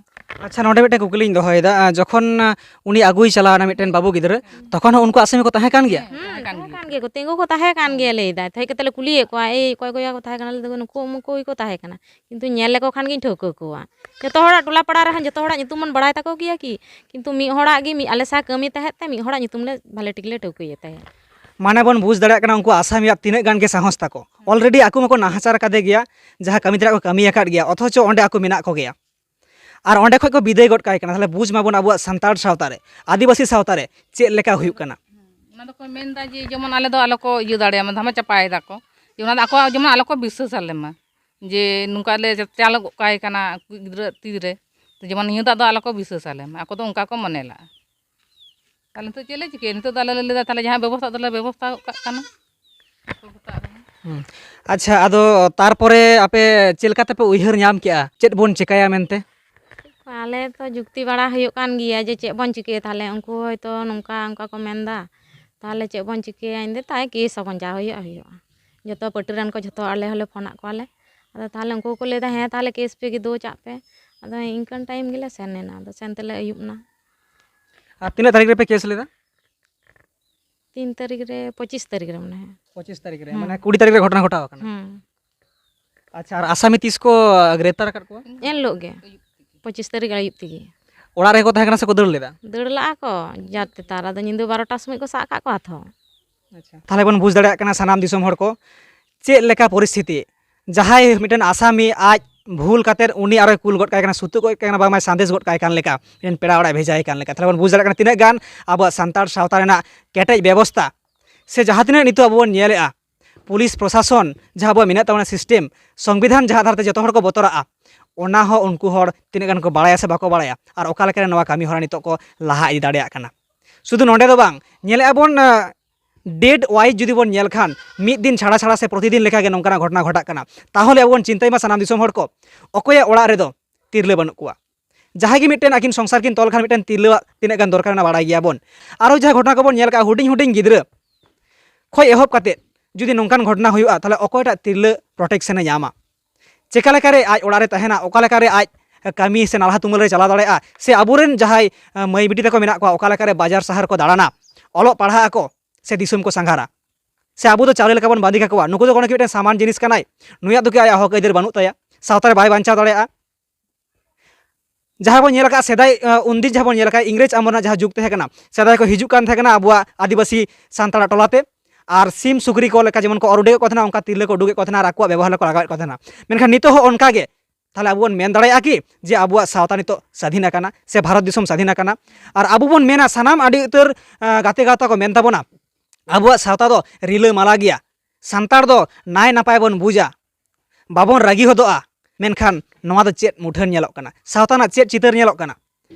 ᱟᱪᱪᱷᱟ, ᱱᱚᱰᱮ ᱢᱤᱫᱴᱮᱱ ᱠᱩᱠᱞᱤᱧ ᱫᱚᱦᱚᱭᱮᱫᱟ᱾ ᱟᱸ, ᱡᱚᱠᱷᱚᱱ, ᱟᱸ, ᱩᱱᱤ ᱟᱹᱜᱩᱭ ᱪᱟᱞᱟᱣ ᱮᱱᱟ ᱢᱤᱫᱴᱮᱱ ᱵᱟᱹᱵᱩ ᱜᱤᱫᱽᱨᱟᱹ, ᱦᱮᱸ᱾ ᱛᱚᱠᱷᱚᱱ ᱦᱚᱸ ᱩᱱᱠᱩ ᱟᱥᱟᱢᱤ ᱠᱚ ᱛᱟᱦᱮᱸ ᱠᱟᱱ ᱜᱮᱭᱟ? ᱦᱮᱸ, ᱛᱟᱦᱮᱸ ᱠᱟᱱ ᱜᱮᱭᱟ᱾ ᱜᱮᱠᱚ ᱛᱤᱸᱜᱩ ᱠᱚ ᱛᱟᱦᱮᱸ ᱠᱟᱱ ᱜᱮᱭᱟ, ᱞᱟᱹᱭ ᱫᱟᱭ᱾ ᱦᱮᱡ ᱠᱟᱛᱮ ᱞᱮ ᱠᱩᱞᱤᱭᱮᱫ ᱠᱚᱣᱟ, "ᱮᱭ, ᱚᱠᱚᱭ ᱠᱚᱭᱟ ᱠᱚ ᱛᱟᱦᱮᱸ ᱠᱟᱱᱟ?" ᱞᱟᱹᱭ ᱫᱟᱠᱚ, "ᱱᱩᱠᱩ ᱩᱢᱩᱠ ᱠᱚᱜᱮ ᱠᱚ ᱛᱟᱦᱮᱸ ᱠᱟᱱᱟ, ᱠᱤᱱᱛᱩ ᱧᱮᱞ ᱞᱮᱠᱚ ᱠᱷᱟᱱ ᱜᱤᱧ ᱴᱷᱟᱹᱣᱠᱟᱹ ᱠᱚᱣᱟ᱾" ᱡᱚᱛᱚ ᱦᱚᱲᱟᱜ ᱴᱚᱞᱟ ᱯᱟᱲᱟ ᱨᱮᱦᱚᱸ ᱡᱚᱛᱚ ᱦᱚᱲᱟᱜ ᱧᱩᱛᱩᱢ ᱵᱚᱱ ᱵᱟᱲᱟᱭ ᱛᱟᱠᱚ ᱜᱮᱭᱟ ᱠᱤ, ᱠᱤᱱᱛᱩ ᱢᱤᱫ ᱦᱚᱲᱟᱜ ᱜᱮ, ᱢᱤᱫ ᱟᱞᱮ ᱥᱟᱶ ᱠᱟᱹᱢᱤ ᱛᱟᱦᱮᱸᱫ ᱛᱮ, ᱢᱤᱫ ᱦᱚᱲᱟᱜ ᱧᱩᱛᱩᱢ ᱞᱮ ᱵᱷᱟᱞᱮ ᱴᱷᱤᱠ ᱞᱮ ᱴᱷᱟᱹᱣᱠᱟᱹᱭᱮᱫ ᱛᱟᱦᱮᱸᱫ᱾ ᱢᱟᱱᱮ ᱵᱚᱱ ᱵᱩᱡᱽ ᱫᱟᱲᱮᱭᱟᱜ ᱠᱟᱱᱟ ᱩᱱᱠᱩ ᱟᱥᱟᱢᱤᱭᱟᱜ ᱛᱤᱱᱟᱹᱜ ᱜᱟᱱ ᱜᱮ ᱥᱟᱦᱚᱥ ᱛᱟᱠᱚ᱾ Already ᱟᱠᱚ ᱢᱟᱠᱚ ᱱᱟᱦᱟᱪᱟᱨ ᱟᱠᱟᱫᱮ ᱜᱮᱭᱟ, ᱡᱟᱦᱟᱸ ᱠᱟᱹᱢᱤ ᱛᱮᱱᱟᱜ ᱠᱚ ᱠᱟᱹᱢᱤ ᱟᱠᱟᱫ ᱜᱮᱭᱟ, ᱚᱛᱷᱚᱪᱚ ᱚᱸᱰᱮ ᱟᱠᱚ ᱢᱮᱱᱟᱜ ᱠᱚᱜᱮᱭᱟ᱾ ᱟᱨ ᱚᱸᱰᱮ ᱠᱷᱚᱡ ᱠᱚ ᱵᱤᱫᱟᱹᱭ ᱜᱚᱫ ᱠᱟᱭ ᱠᱟᱱᱟ᱾ ᱛᱟᱦᱚᱞᱮ ᱵᱩᱡᱽ ᱢᱟᱵᱚᱱ ᱟᱵᱚᱣᱟᱜ ᱥᱟᱱᱛᱟᱲ ᱥᱟᱶᱛᱟ ᱨᱮ, ᱟᱹᱫᱤᱵᱟᱹᱥᱤ ᱥᱟᱶᱛᱟ ᱨᱮ ᱪᱮᱫ ᱞᱮᱠᱟ ᱦᱩᱭᱩᱜ ᱠᱟᱱᱟ᱾ ᱚᱱᱟ ᱫᱚᱠᱚ ᱢᱮᱱᱫᱟ ᱡᱮ ᱡᱮᱢᱚᱱ ᱟᱞᱮ ᱫᱚ ᱟᱞᱚ ᱠᱚ ᱤᱭᱟᱹ ᱫᱟᱲᱮᱭᱟᱢᱟ, ᱫᱷᱟᱢᱟ ᱪᱟᱯᱟᱭ ᱫᱟᱠᱚ, ᱡᱮ ᱚᱱᱟ ᱫᱚ ᱟᱠᱚᱣᱟᱜ ᱡᱮᱢᱚᱱ ᱟᱞᱚ ᱠᱚ ᱵᱤᱥᱥᱟᱹᱥ ᱟᱞᱮ ᱢᱟ, ᱡᱮ ᱱᱚᱝᱠᱟ ᱞᱮ ᱪᱟᱞ ᱜᱚᱫ ᱠᱟᱭ ᱠᱟᱱᱟ ᱟᱠᱚ ᱜᱤᱫᱽᱨᱟᱹ ᱛᱤ ᱨᱮ, ᱛᱚ ᱡᱮᱢᱚᱱ ᱱᱤᱭᱟᱹ ᱫᱚ ᱟᱫᱚ ᱟᱞᱚ ᱠᱚ ᱵᱤᱥᱥᱟᱹᱥ ᱟᱞᱮ ᱢᱟ, ᱟᱠᱚ ᱫᱚ ᱚᱱᱠᱟ ᱠᱚ ᱢᱚᱱᱮ ᱞᱟᱜᱼᱟ᱾ ᱛᱟᱦᱚᱞᱮ ᱱᱤᱛᱚᱜ ᱪᱮᱫ ᱞᱮ ᱪᱤᱠᱟᱹᱭᱟ? ᱱᱤᱛᱚᱜ ᱫᱚ ᱟᱞᱮ ᱞᱮ ᱞᱟᱹᱭᱫᱟ, ᱛᱟᱦᱚᱞᱮ ᱡᱟᱦᱟᱸ ᱵᱮᱵᱚᱥᱛᱷᱟ ᱫᱚᱞᱮ ᱵᱮᱵᱚᱥᱛᱷᱟ ᱜᱚᱫ ᱠᱟᱜ ᱠᱟᱱᱟ᱾ ᱦᱩᱸ᱾ ᱟᱪᱪᱷᱟ, ᱟᱫᱚ ᱛᱟᱨᱯᱚᱨᱮ ᱟᱯᱮ ᱪᱮᱫ ᱞᱮᱠᱟ ᱛᱮᱯᱮ ᱩᱭᱦᱟᱹᱨ ᱧᱟᱢ ᱠᱮᱜᱼᱟ, ᱪᱮᱫ ᱵᱚᱱ ᱪᱮᱠᱟᱭᱟ ᱢᱮᱱᱛᱮ? ᱟᱞᱮ ᱛᱚ ᱡᱩᱠᱛᱤ ᱵᱟᱲᱟ ᱦᱩᱭᱩᱜ ᱠᱟᱱ ᱜᱮᱭᱟ ᱡᱮ ᱪᱮᱫ ᱵᱚᱱ ᱪᱤᱠᱟᱹᱭᱟ, ᱛᱟᱦᱚᱞᱮ ᱩᱱᱠᱩ ᱦᱚᱭᱛᱳ ᱱᱚᱝᱠᱟ ᱚᱱᱠᱟ ᱠᱚ ᱢᱮᱱᱫᱟ, ᱛᱟᱦᱚᱞᱮ ᱪᱮᱫ ᱵᱚᱱ ᱪᱤᱠᱟᱹᱭᱟ? ᱤᱧ ᱫᱚ ᱛᱟᱭ ᱠᱮᱥ ᱟᱵᱚᱱ, ᱡᱟ ᱦᱩᱭᱩᱜᱼᱟ ᱦᱩᱭᱩᱜᱼᱟ᱾ ᱡᱚᱛᱚ ᱯᱟᱹᱴᱤ ᱨᱮᱱ ᱠᱚ ᱡᱷᱚᱛᱚ ᱟᱞᱮ ᱦᱚᱸᱞᱮ ᱯᱷᱳᱱᱟᱫ ᱠᱚᱣᱟᱞᱮ᱾ ᱟᱫᱚ ᱛᱟᱦᱚᱞᱮ ᱩᱱᱠᱩ ᱠᱚ ᱞᱟᱹᱭᱫᱟ, "ᱦᱮᱸ, ᱛᱟᱦᱚᱞᱮ ᱠᱮᱥ ᱯᱮ ᱜᱤᱫᱩ, ᱪᱟᱜ ᱯᱮ᱾" ᱟᱫᱚ ᱤᱱᱠᱟᱹᱱ ᱴᱟᱭᱤᱢ ᱜᱮᱞᱮ ᱥᱮᱱ ᱮᱱᱟ, ᱟᱫᱚ ᱥᱮᱱ ᱛᱮᱞᱮ ᱟᱹᱭᱩᱵ ᱮᱱᱟ᱾ ᱟᱨ ᱛᱤᱱᱟᱹᱜ ᱛᱟᱹᱨᱤᱠᱷ ᱨᱮᱯᱮ ᱠᱮᱥ ᱞᱮᱫᱟ? ᱛᱤᱱ ᱛᱟᱹᱨᱤᱠᱷ ᱨᱮ, ᱯᱚᱸᱪᱤᱥ ᱛᱟᱹᱨᱤᱠᱷ ᱨᱮ ᱢᱚᱱᱮ ᱦᱚᱭ᱾ ᱯᱚᱸᱪᱤᱥ ᱛᱟᱹᱨᱤᱠᱷ ᱨᱮ, ᱦᱩᱸ᱾ ᱢᱟᱱᱮ ᱠᱩᱲᱤ ᱛᱟᱹᱨᱤᱠᱷ ᱨᱮ ᱜᱷᱚᱴᱚᱱᱟ ᱜᱷᱚᱴᱟᱣ ᱟᱠᱟᱱᱟ᱾ ᱦᱩᱸ᱾ ᱟᱪᱪᱷᱟ, ᱟᱨ ᱟᱥᱟᱢᱤ ᱛᱤᱥ ᱠᱚ ᱜᱨᱮᱯᱛᱟᱨ ᱟᱠᱟᱫ ᱠᱚᱣᱟ? ᱮᱱ ᱦᱤᱞᱳᱜ ᱜᱮ, ᱯᱚᱸᱪᱤᱥ ᱛᱟᱹᱨᱤᱠᱷ ᱟᱹᱭᱩᱵ ᱛᱮᱜᱮ᱾ ᱚᱲᱟᱜ ᱨᱮᱜᱮ ᱠᱚ ᱛᱟᱦᱮᱸ ᱠᱟᱱᱟ ᱥᱮᱠᱚ ᱫᱟᱹᱲ ᱞᱮᱫᱟ? ᱫᱟᱹᱲ ᱞᱟᱜᱼᱟ ᱠᱚ, ᱡᱟᱛ ᱛᱮᱛᱟᱨ, ᱟᱫᱚ ᱧᱤᱫᱟᱹ ᱵᱟᱨᱚᱴᱟ ᱥᱚᱢᱚᱭ ᱠᱚ ᱥᱟᱵ ᱟᱠᱟᱫ ᱠᱚᱣᱟ ᱛᱷᱚ᱾ ᱟᱪᱪᱷᱟ, ᱛᱟᱦᱚᱞᱮ ᱵᱚᱱ ᱵᱩᱡᱽ ᱫᱟᱲᱮᱭᱟᱜ ᱠᱟᱱᱟ ᱥᱟᱱᱟᱢ ᱫᱤᱥᱚᱢ ᱦᱚᱲ ᱠᱚ, ᱪᱮᱫ ᱞᱮᱠᱟ ᱯᱚᱨᱤᱥᱛᱷᱤᱛᱤ, ᱡᱟᱦᱟᱸᱭ ᱢᱤᱫᱴᱮᱱ ᱟᱥᱟᱢᱤ ᱟᱡ ᱵᱷᱩᱞ ᱠᱟᱛᱮᱫ ᱩᱱᱤ ᱟᱨᱚᱭ ᱠᱩᱞ ᱜᱚᱫ ᱠᱟᱭ ᱠᱟᱱᱟ, ᱥᱩᱛᱩᱜ ᱜᱚᱫ ᱠᱟᱭ ᱠᱟᱱᱟ, ᱵᱟᱝᱢᱟᱭ ᱥᱟᱸᱫᱮᱥ ᱜᱚᱫ ᱠᱟᱭ ᱠᱟᱱ ᱞᱮᱠᱟ, ᱢᱤᱫᱴᱮᱱ ᱯᱮᱲᱟ ᱚᱲᱟᱜ ᱮ ᱵᱷᱮᱡᱟᱭ ᱠᱟᱱ ᱞᱮᱠᱟ᱾ ᱛᱟᱦᱚᱞᱮ ᱵᱚᱱ ᱵᱩᱡᱽ ᱫᱟᱲᱮᱭᱟᱜ ᱠᱟᱱᱟ ᱛᱤᱱᱟᱹᱜ ᱜᱟᱱ ᱟᱵᱚᱣᱟᱜ ᱥᱟᱱᱛᱟᱲ ᱥᱟᱶᱛᱟ ᱨᱮᱱᱟᱜ ᱠᱮᱴᱮᱡ ᱵᱮᱵᱚᱥᱛᱷᱟ ᱥᱮ ᱡᱟᱦᱟᱸ ᱛᱤᱱᱟᱹᱜ ᱱᱤᱛᱚᱜ ᱟᱵᱚ ᱵᱚᱱ ᱧᱮᱞᱮᱫᱼᱟ, ᱯᱩᱞᱤᱥ ᱯᱨᱚᱥᱟᱥᱚᱱ ᱡᱟᱦᱟᱸ ᱟᱵᱚᱣᱟᱜ ᱢᱮᱱᱟᱜ ᱛᱟᱵᱚᱱᱟ, ᱥᱤᱥᱴᱮᱢ, ᱥᱚᱝᱵᱤᱫᱷᱟᱱ ᱡᱟᱦᱟᱸ ᱟᱫᱷᱟᱨ ᱛᱮ ᱡᱚᱛᱚ ᱦᱚᱲ ᱠᱚ ᱵᱚᱛᱚᱨᱟᱜᱼᱟ, ᱚᱱᱟ ᱦᱚᱸ ᱩᱱᱠᱩ ᱦᱚᱲ ᱛᱤᱱᱟᱹᱜ ᱜᱟᱱ ᱠᱚ ᱵᱟᱲᱟᱭᱟ ᱥᱮ ᱵᱟᱠᱚ ᱵᱟᱲᱟᱭᱟ, ᱟᱨ ᱚᱠᱟ ᱞᱮᱠᱟᱨᱮ ᱱᱚᱣᱟ ᱠᱟᱹᱢᱤ ᱦᱚᱨᱟ ᱱᱤᱛᱚᱜ ᱠᱚ ᱞᱟᱦᱟ ᱤᱫᱤ ᱫᱟᱲᱮᱭᱟᱜ ᱠᱟᱱᱟ᱾ ᱥᱩᱫᱷᱩ ᱱᱚᱸᱰᱮ ᱫᱚ ᱵᱟᱝ, ᱧᱮᱞᱮᱫᱼᱟ ᱵᱚᱱ, ᱟᱸ, date wise ᱡᱩᱫᱤ ᱵᱚᱱ ᱧᱮᱞ ᱠᱷᱟᱱ, ᱢᱤᱫ ᱫᱤᱱ ᱪᱷᱟᱲᱟ ᱪᱷᱟᱲᱟ ᱥᱮ ᱯᱨᱚᱛᱤᱫᱤᱱ ᱞᱮᱠᱟᱜᱮ ᱱᱚᱝᱠᱟᱱᱟᱜ ᱜᱷᱚᱴᱚᱱᱟ ᱜᱷᱚᱴᱟᱜ ᱠᱟᱱᱟ᱾ ᱛᱟᱦᱚᱞᱮ ᱟᱵᱚ ᱵᱚᱱ ᱪᱤᱱᱛᱟᱹᱭ ᱢᱟ ᱥᱟᱱᱟᱢ ᱫᱤᱥᱚᱢ ᱦᱚᱲ ᱠᱚ, ᱚᱠᱚᱭᱟᱜ ᱚᱲᱟᱜ ᱨᱮᱫᱚ ᱛᱤᱨᱞᱟᱹ ᱵᱟᱹᱱᱩᱜ ᱠᱚᱣᱟ? ᱡᱟᱦᱟᱸᱭ ᱜᱮ ᱢᱤᱫᱴᱮᱱ ᱟᱹᱠᱤᱱ ᱥᱚᱝᱥᱟᱨ ᱠᱤᱱ ᱛᱚᱞ ᱠᱷᱟᱱ, ᱢᱤᱫᱴᱮᱱ ᱛᱤᱨᱞᱟᱹᱣᱟᱜ ᱛᱤᱱᱟᱹᱜ ᱜᱟᱱ ᱫᱚᱨᱠᱟᱨ ᱚᱱᱟ ᱵᱟᱲᱟᱭ ᱜᱮᱭᱟᱵᱚᱱ᱾ ᱟᱨᱚ ᱡᱟᱦᱟᱸ ᱜᱷᱚᱴᱚᱱᱟ ᱠᱚᱵᱚᱱ ᱧᱮᱞ ᱠᱟᱜᱼᱟ, ᱦᱩᱰᱤᱧ ᱦᱩᱰᱤᱧ ᱜᱤᱫᱽᱨᱟᱹ ᱠᱷᱚᱱ ᱮᱦᱚᱵ ᱠᱟᱛᱮᱫ ᱡᱩᱫᱤ ᱱᱚᱝᱠᱟᱱ ᱜᱷᱚᱴᱚᱱᱟ ᱦᱩᱭᱩᱜᱼᱟ, ᱛᱟᱦᱚᱞᱮ ᱚᱠᱚᱭᱴᱟᱜ ᱛᱤᱨᱞᱟᱹ protection ᱮ ᱧᱟᱢᱟ? ᱪᱮᱠᱟ ᱞᱮᱠᱟᱨᱮ ᱟᱡ ᱚᱲᱟᱜ ᱨᱮ ᱛᱟᱦᱮᱱᱟ? ᱚᱠᱟ ᱞᱮᱠᱟᱨᱮ ᱟᱡ ᱠᱟᱹᱢᱤ ᱥᱮ ᱱᱟᱞᱦᱟ ᱛᱩᱢᱟᱹᱞ ᱨᱮ ᱪᱟᱞᱟᱣ ᱫᱟᱲᱮᱭᱟᱜᱼᱟ? ᱥᱮ ᱟᱵᱚᱨᱮᱱ ᱡᱟᱦᱟᱸᱭ, ᱟᱸ, ᱢᱟᱹᱭ ᱵᱤᱴᱤ ᱛᱟᱠᱚ ᱢᱮᱱᱟᱜ ᱠᱚᱣᱟ, ᱚᱠᱟ ᱞᱮᱠᱟᱨᱮ ᱵᱟᱡᱟᱨ ᱥᱟᱦᱟᱨ ᱠᱚ ᱫᱟᱬᱟᱱᱟ, ᱚᱞᱚᱜ ᱯᱟᱲᱦᱟᱜ ᱟᱠᱚ ᱥᱮ ᱫᱤᱥᱚᱢ ᱠᱚ ᱥᱟᱸᱜᱷᱟᱨᱟ? ᱥᱮ ᱟᱵᱚ ᱫᱚ ᱪᱟᱣᱞᱮ ᱞᱮᱠᱟ ᱵᱚᱱ ᱵᱟᱸᱫᱮ ᱠᱟᱠᱚᱣᱟ? ᱱᱩᱠᱩ ᱫᱚ ᱠᱳᱱᱳ ᱢᱤᱫᱴᱮᱱ ᱥᱟᱢᱟᱱ ᱡᱤᱱᱤᱥ ᱠᱟᱱᱟᱭ, ᱱᱩᱭᱟᱜ ᱫᱚ ᱠᱤ ᱟᱭᱟᱜ ᱦᱚᱠ ᱟᱹᱭᱫᱟᱹᱨ ᱵᱟᱹᱱᱩᱜ ᱛᱟᱭᱟ? ᱥᱟᱶᱛᱟ ᱨᱮ ᱵᱟᱭ ᱵᱟᱧᱪᱟᱣ ᱫᱟᱲᱮᱭᱟᱜᱼᱟ? ᱡᱟᱦᱟᱸ ᱵᱚᱱ ᱧᱮᱞ ᱟᱠᱟᱫ ᱥᱮᱫᱟᱭ, ᱟᱸ, ᱩᱱᱫᱤᱱ ᱡᱟᱦᱟᱸ ᱵᱚᱱ ᱧᱮᱞ ᱟᱠᱟᱫ, ᱤᱝᱨᱮᱡᱽ ᱟᱢᱚᱞ ᱨᱮᱱᱟᱜ ᱡᱟᱦᱟᱸ ᱡᱩᱜᱽ ᱛᱟᱦᱮᱸ ᱠᱟᱱᱟ, ᱥᱮᱫᱟᱭ ᱠᱚ ᱦᱤᱡᱩᱜ ᱠᱟᱱ ᱛᱟᱦᱮᱸ ᱠᱟᱱᱟ ᱟᱵᱚᱣᱟᱜ ᱟᱹᱫᱤᱵᱟᱹᱥᱤ ᱥᱟᱱᱛᱟᱲᱟᱜ ᱴᱚᱞᱟ ᱛᱮ, ᱟᱨ ᱥᱤᱢ ᱥᱩᱠᱨᱤ ᱠᱚ ᱞᱮᱠᱟ ᱡᱮᱢᱚᱱ ᱠᱚ ᱚᱨ ᱩᱰᱩᱠᱮᱫ ᱠᱚ ᱛᱟᱦᱮᱱᱟ, ᱚᱱᱠᱟ ᱛᱤᱨᱞᱟᱹ ᱠᱚ ᱩᱰᱩᱠᱮᱫ ᱠᱚ ᱛᱟᱦᱮᱱᱟ ᱟᱨ ᱟᱠᱚᱣᱟᱜ ᱵᱮᱵᱚᱦᱟᱨ ᱞᱮᱠᱚ ᱞᱟᱜᱟᱣᱮᱫ ᱠᱚ ᱛᱟᱦᱮᱱᱟ᱾ ᱢᱮᱱᱠᱷᱟᱱ ᱱᱤᱛᱚᱜ ᱦᱚᱸ ᱚᱱᱠᱟ ᱜᱮ᱾ ᱛᱟᱦᱚᱞᱮ ᱟᱵᱚ ᱵᱚᱱ ᱢᱮᱱ ᱫᱟᱲᱮᱭᱟᱜᱼᱟ ᱠᱤ ᱡᱮ ᱟᱵᱚᱣᱟᱜ ᱥᱟᱶᱛᱟ ᱱᱤᱛᱚᱜ ᱥᱟᱹᱫᱷᱤᱱ ᱟᱠᱟᱱᱟ ᱥᱮ ᱵᱷᱟᱨᱚᱛ ᱫᱤᱥᱚᱢ ᱥᱟᱹᱫᱷᱤᱱ ᱟᱠᱟᱱᱟ? ᱟᱨ ᱟᱵᱚ ᱵᱚᱱ ᱢᱮᱱᱟ, ᱥᱟᱱᱟᱢ ᱟᱹᱰᱤ ᱩᱛᱟᱹᱨ, ᱟᱸ, ᱜᱟᱛᱮ ᱜᱟᱶᱛᱟ ᱠᱚ ᱢᱮᱱ ᱛᱟᱵᱚᱱᱟ, ᱟᱵᱚᱣᱟᱜ ᱥᱟᱶᱛᱟ ᱫᱚ ᱨᱤᱞᱟᱹᱢᱟᱞᱟ ᱜᱮᱭᱟ, ᱥᱟᱱᱛᱟᱲ ᱫᱚ ᱱᱟᱭ ᱱᱟᱯᱟᱭ ᱵᱚᱱ ᱵᱩᱡᱟ, ᱵᱟᱵᱚᱱ ᱨᱟᱹᱜᱤ ᱦᱚᱫᱚᱜᱼᱟ᱾ ᱢᱮᱱᱠᱷᱟᱱ ᱱᱚᱣᱟ ᱫᱚ ᱪᱮᱫ ᱢᱩᱴᱷᱟᱹᱱ ᱧᱮᱞᱚᱜ ᱠᱟᱱᱟ? ᱥᱟᱶᱛᱟ ᱨᱮᱱᱟᱜ ᱪᱮᱫ ᱪᱤᱛᱟᱹᱨ ᱧᱮᱞᱚᱜ ᱠᱟᱱᱟ?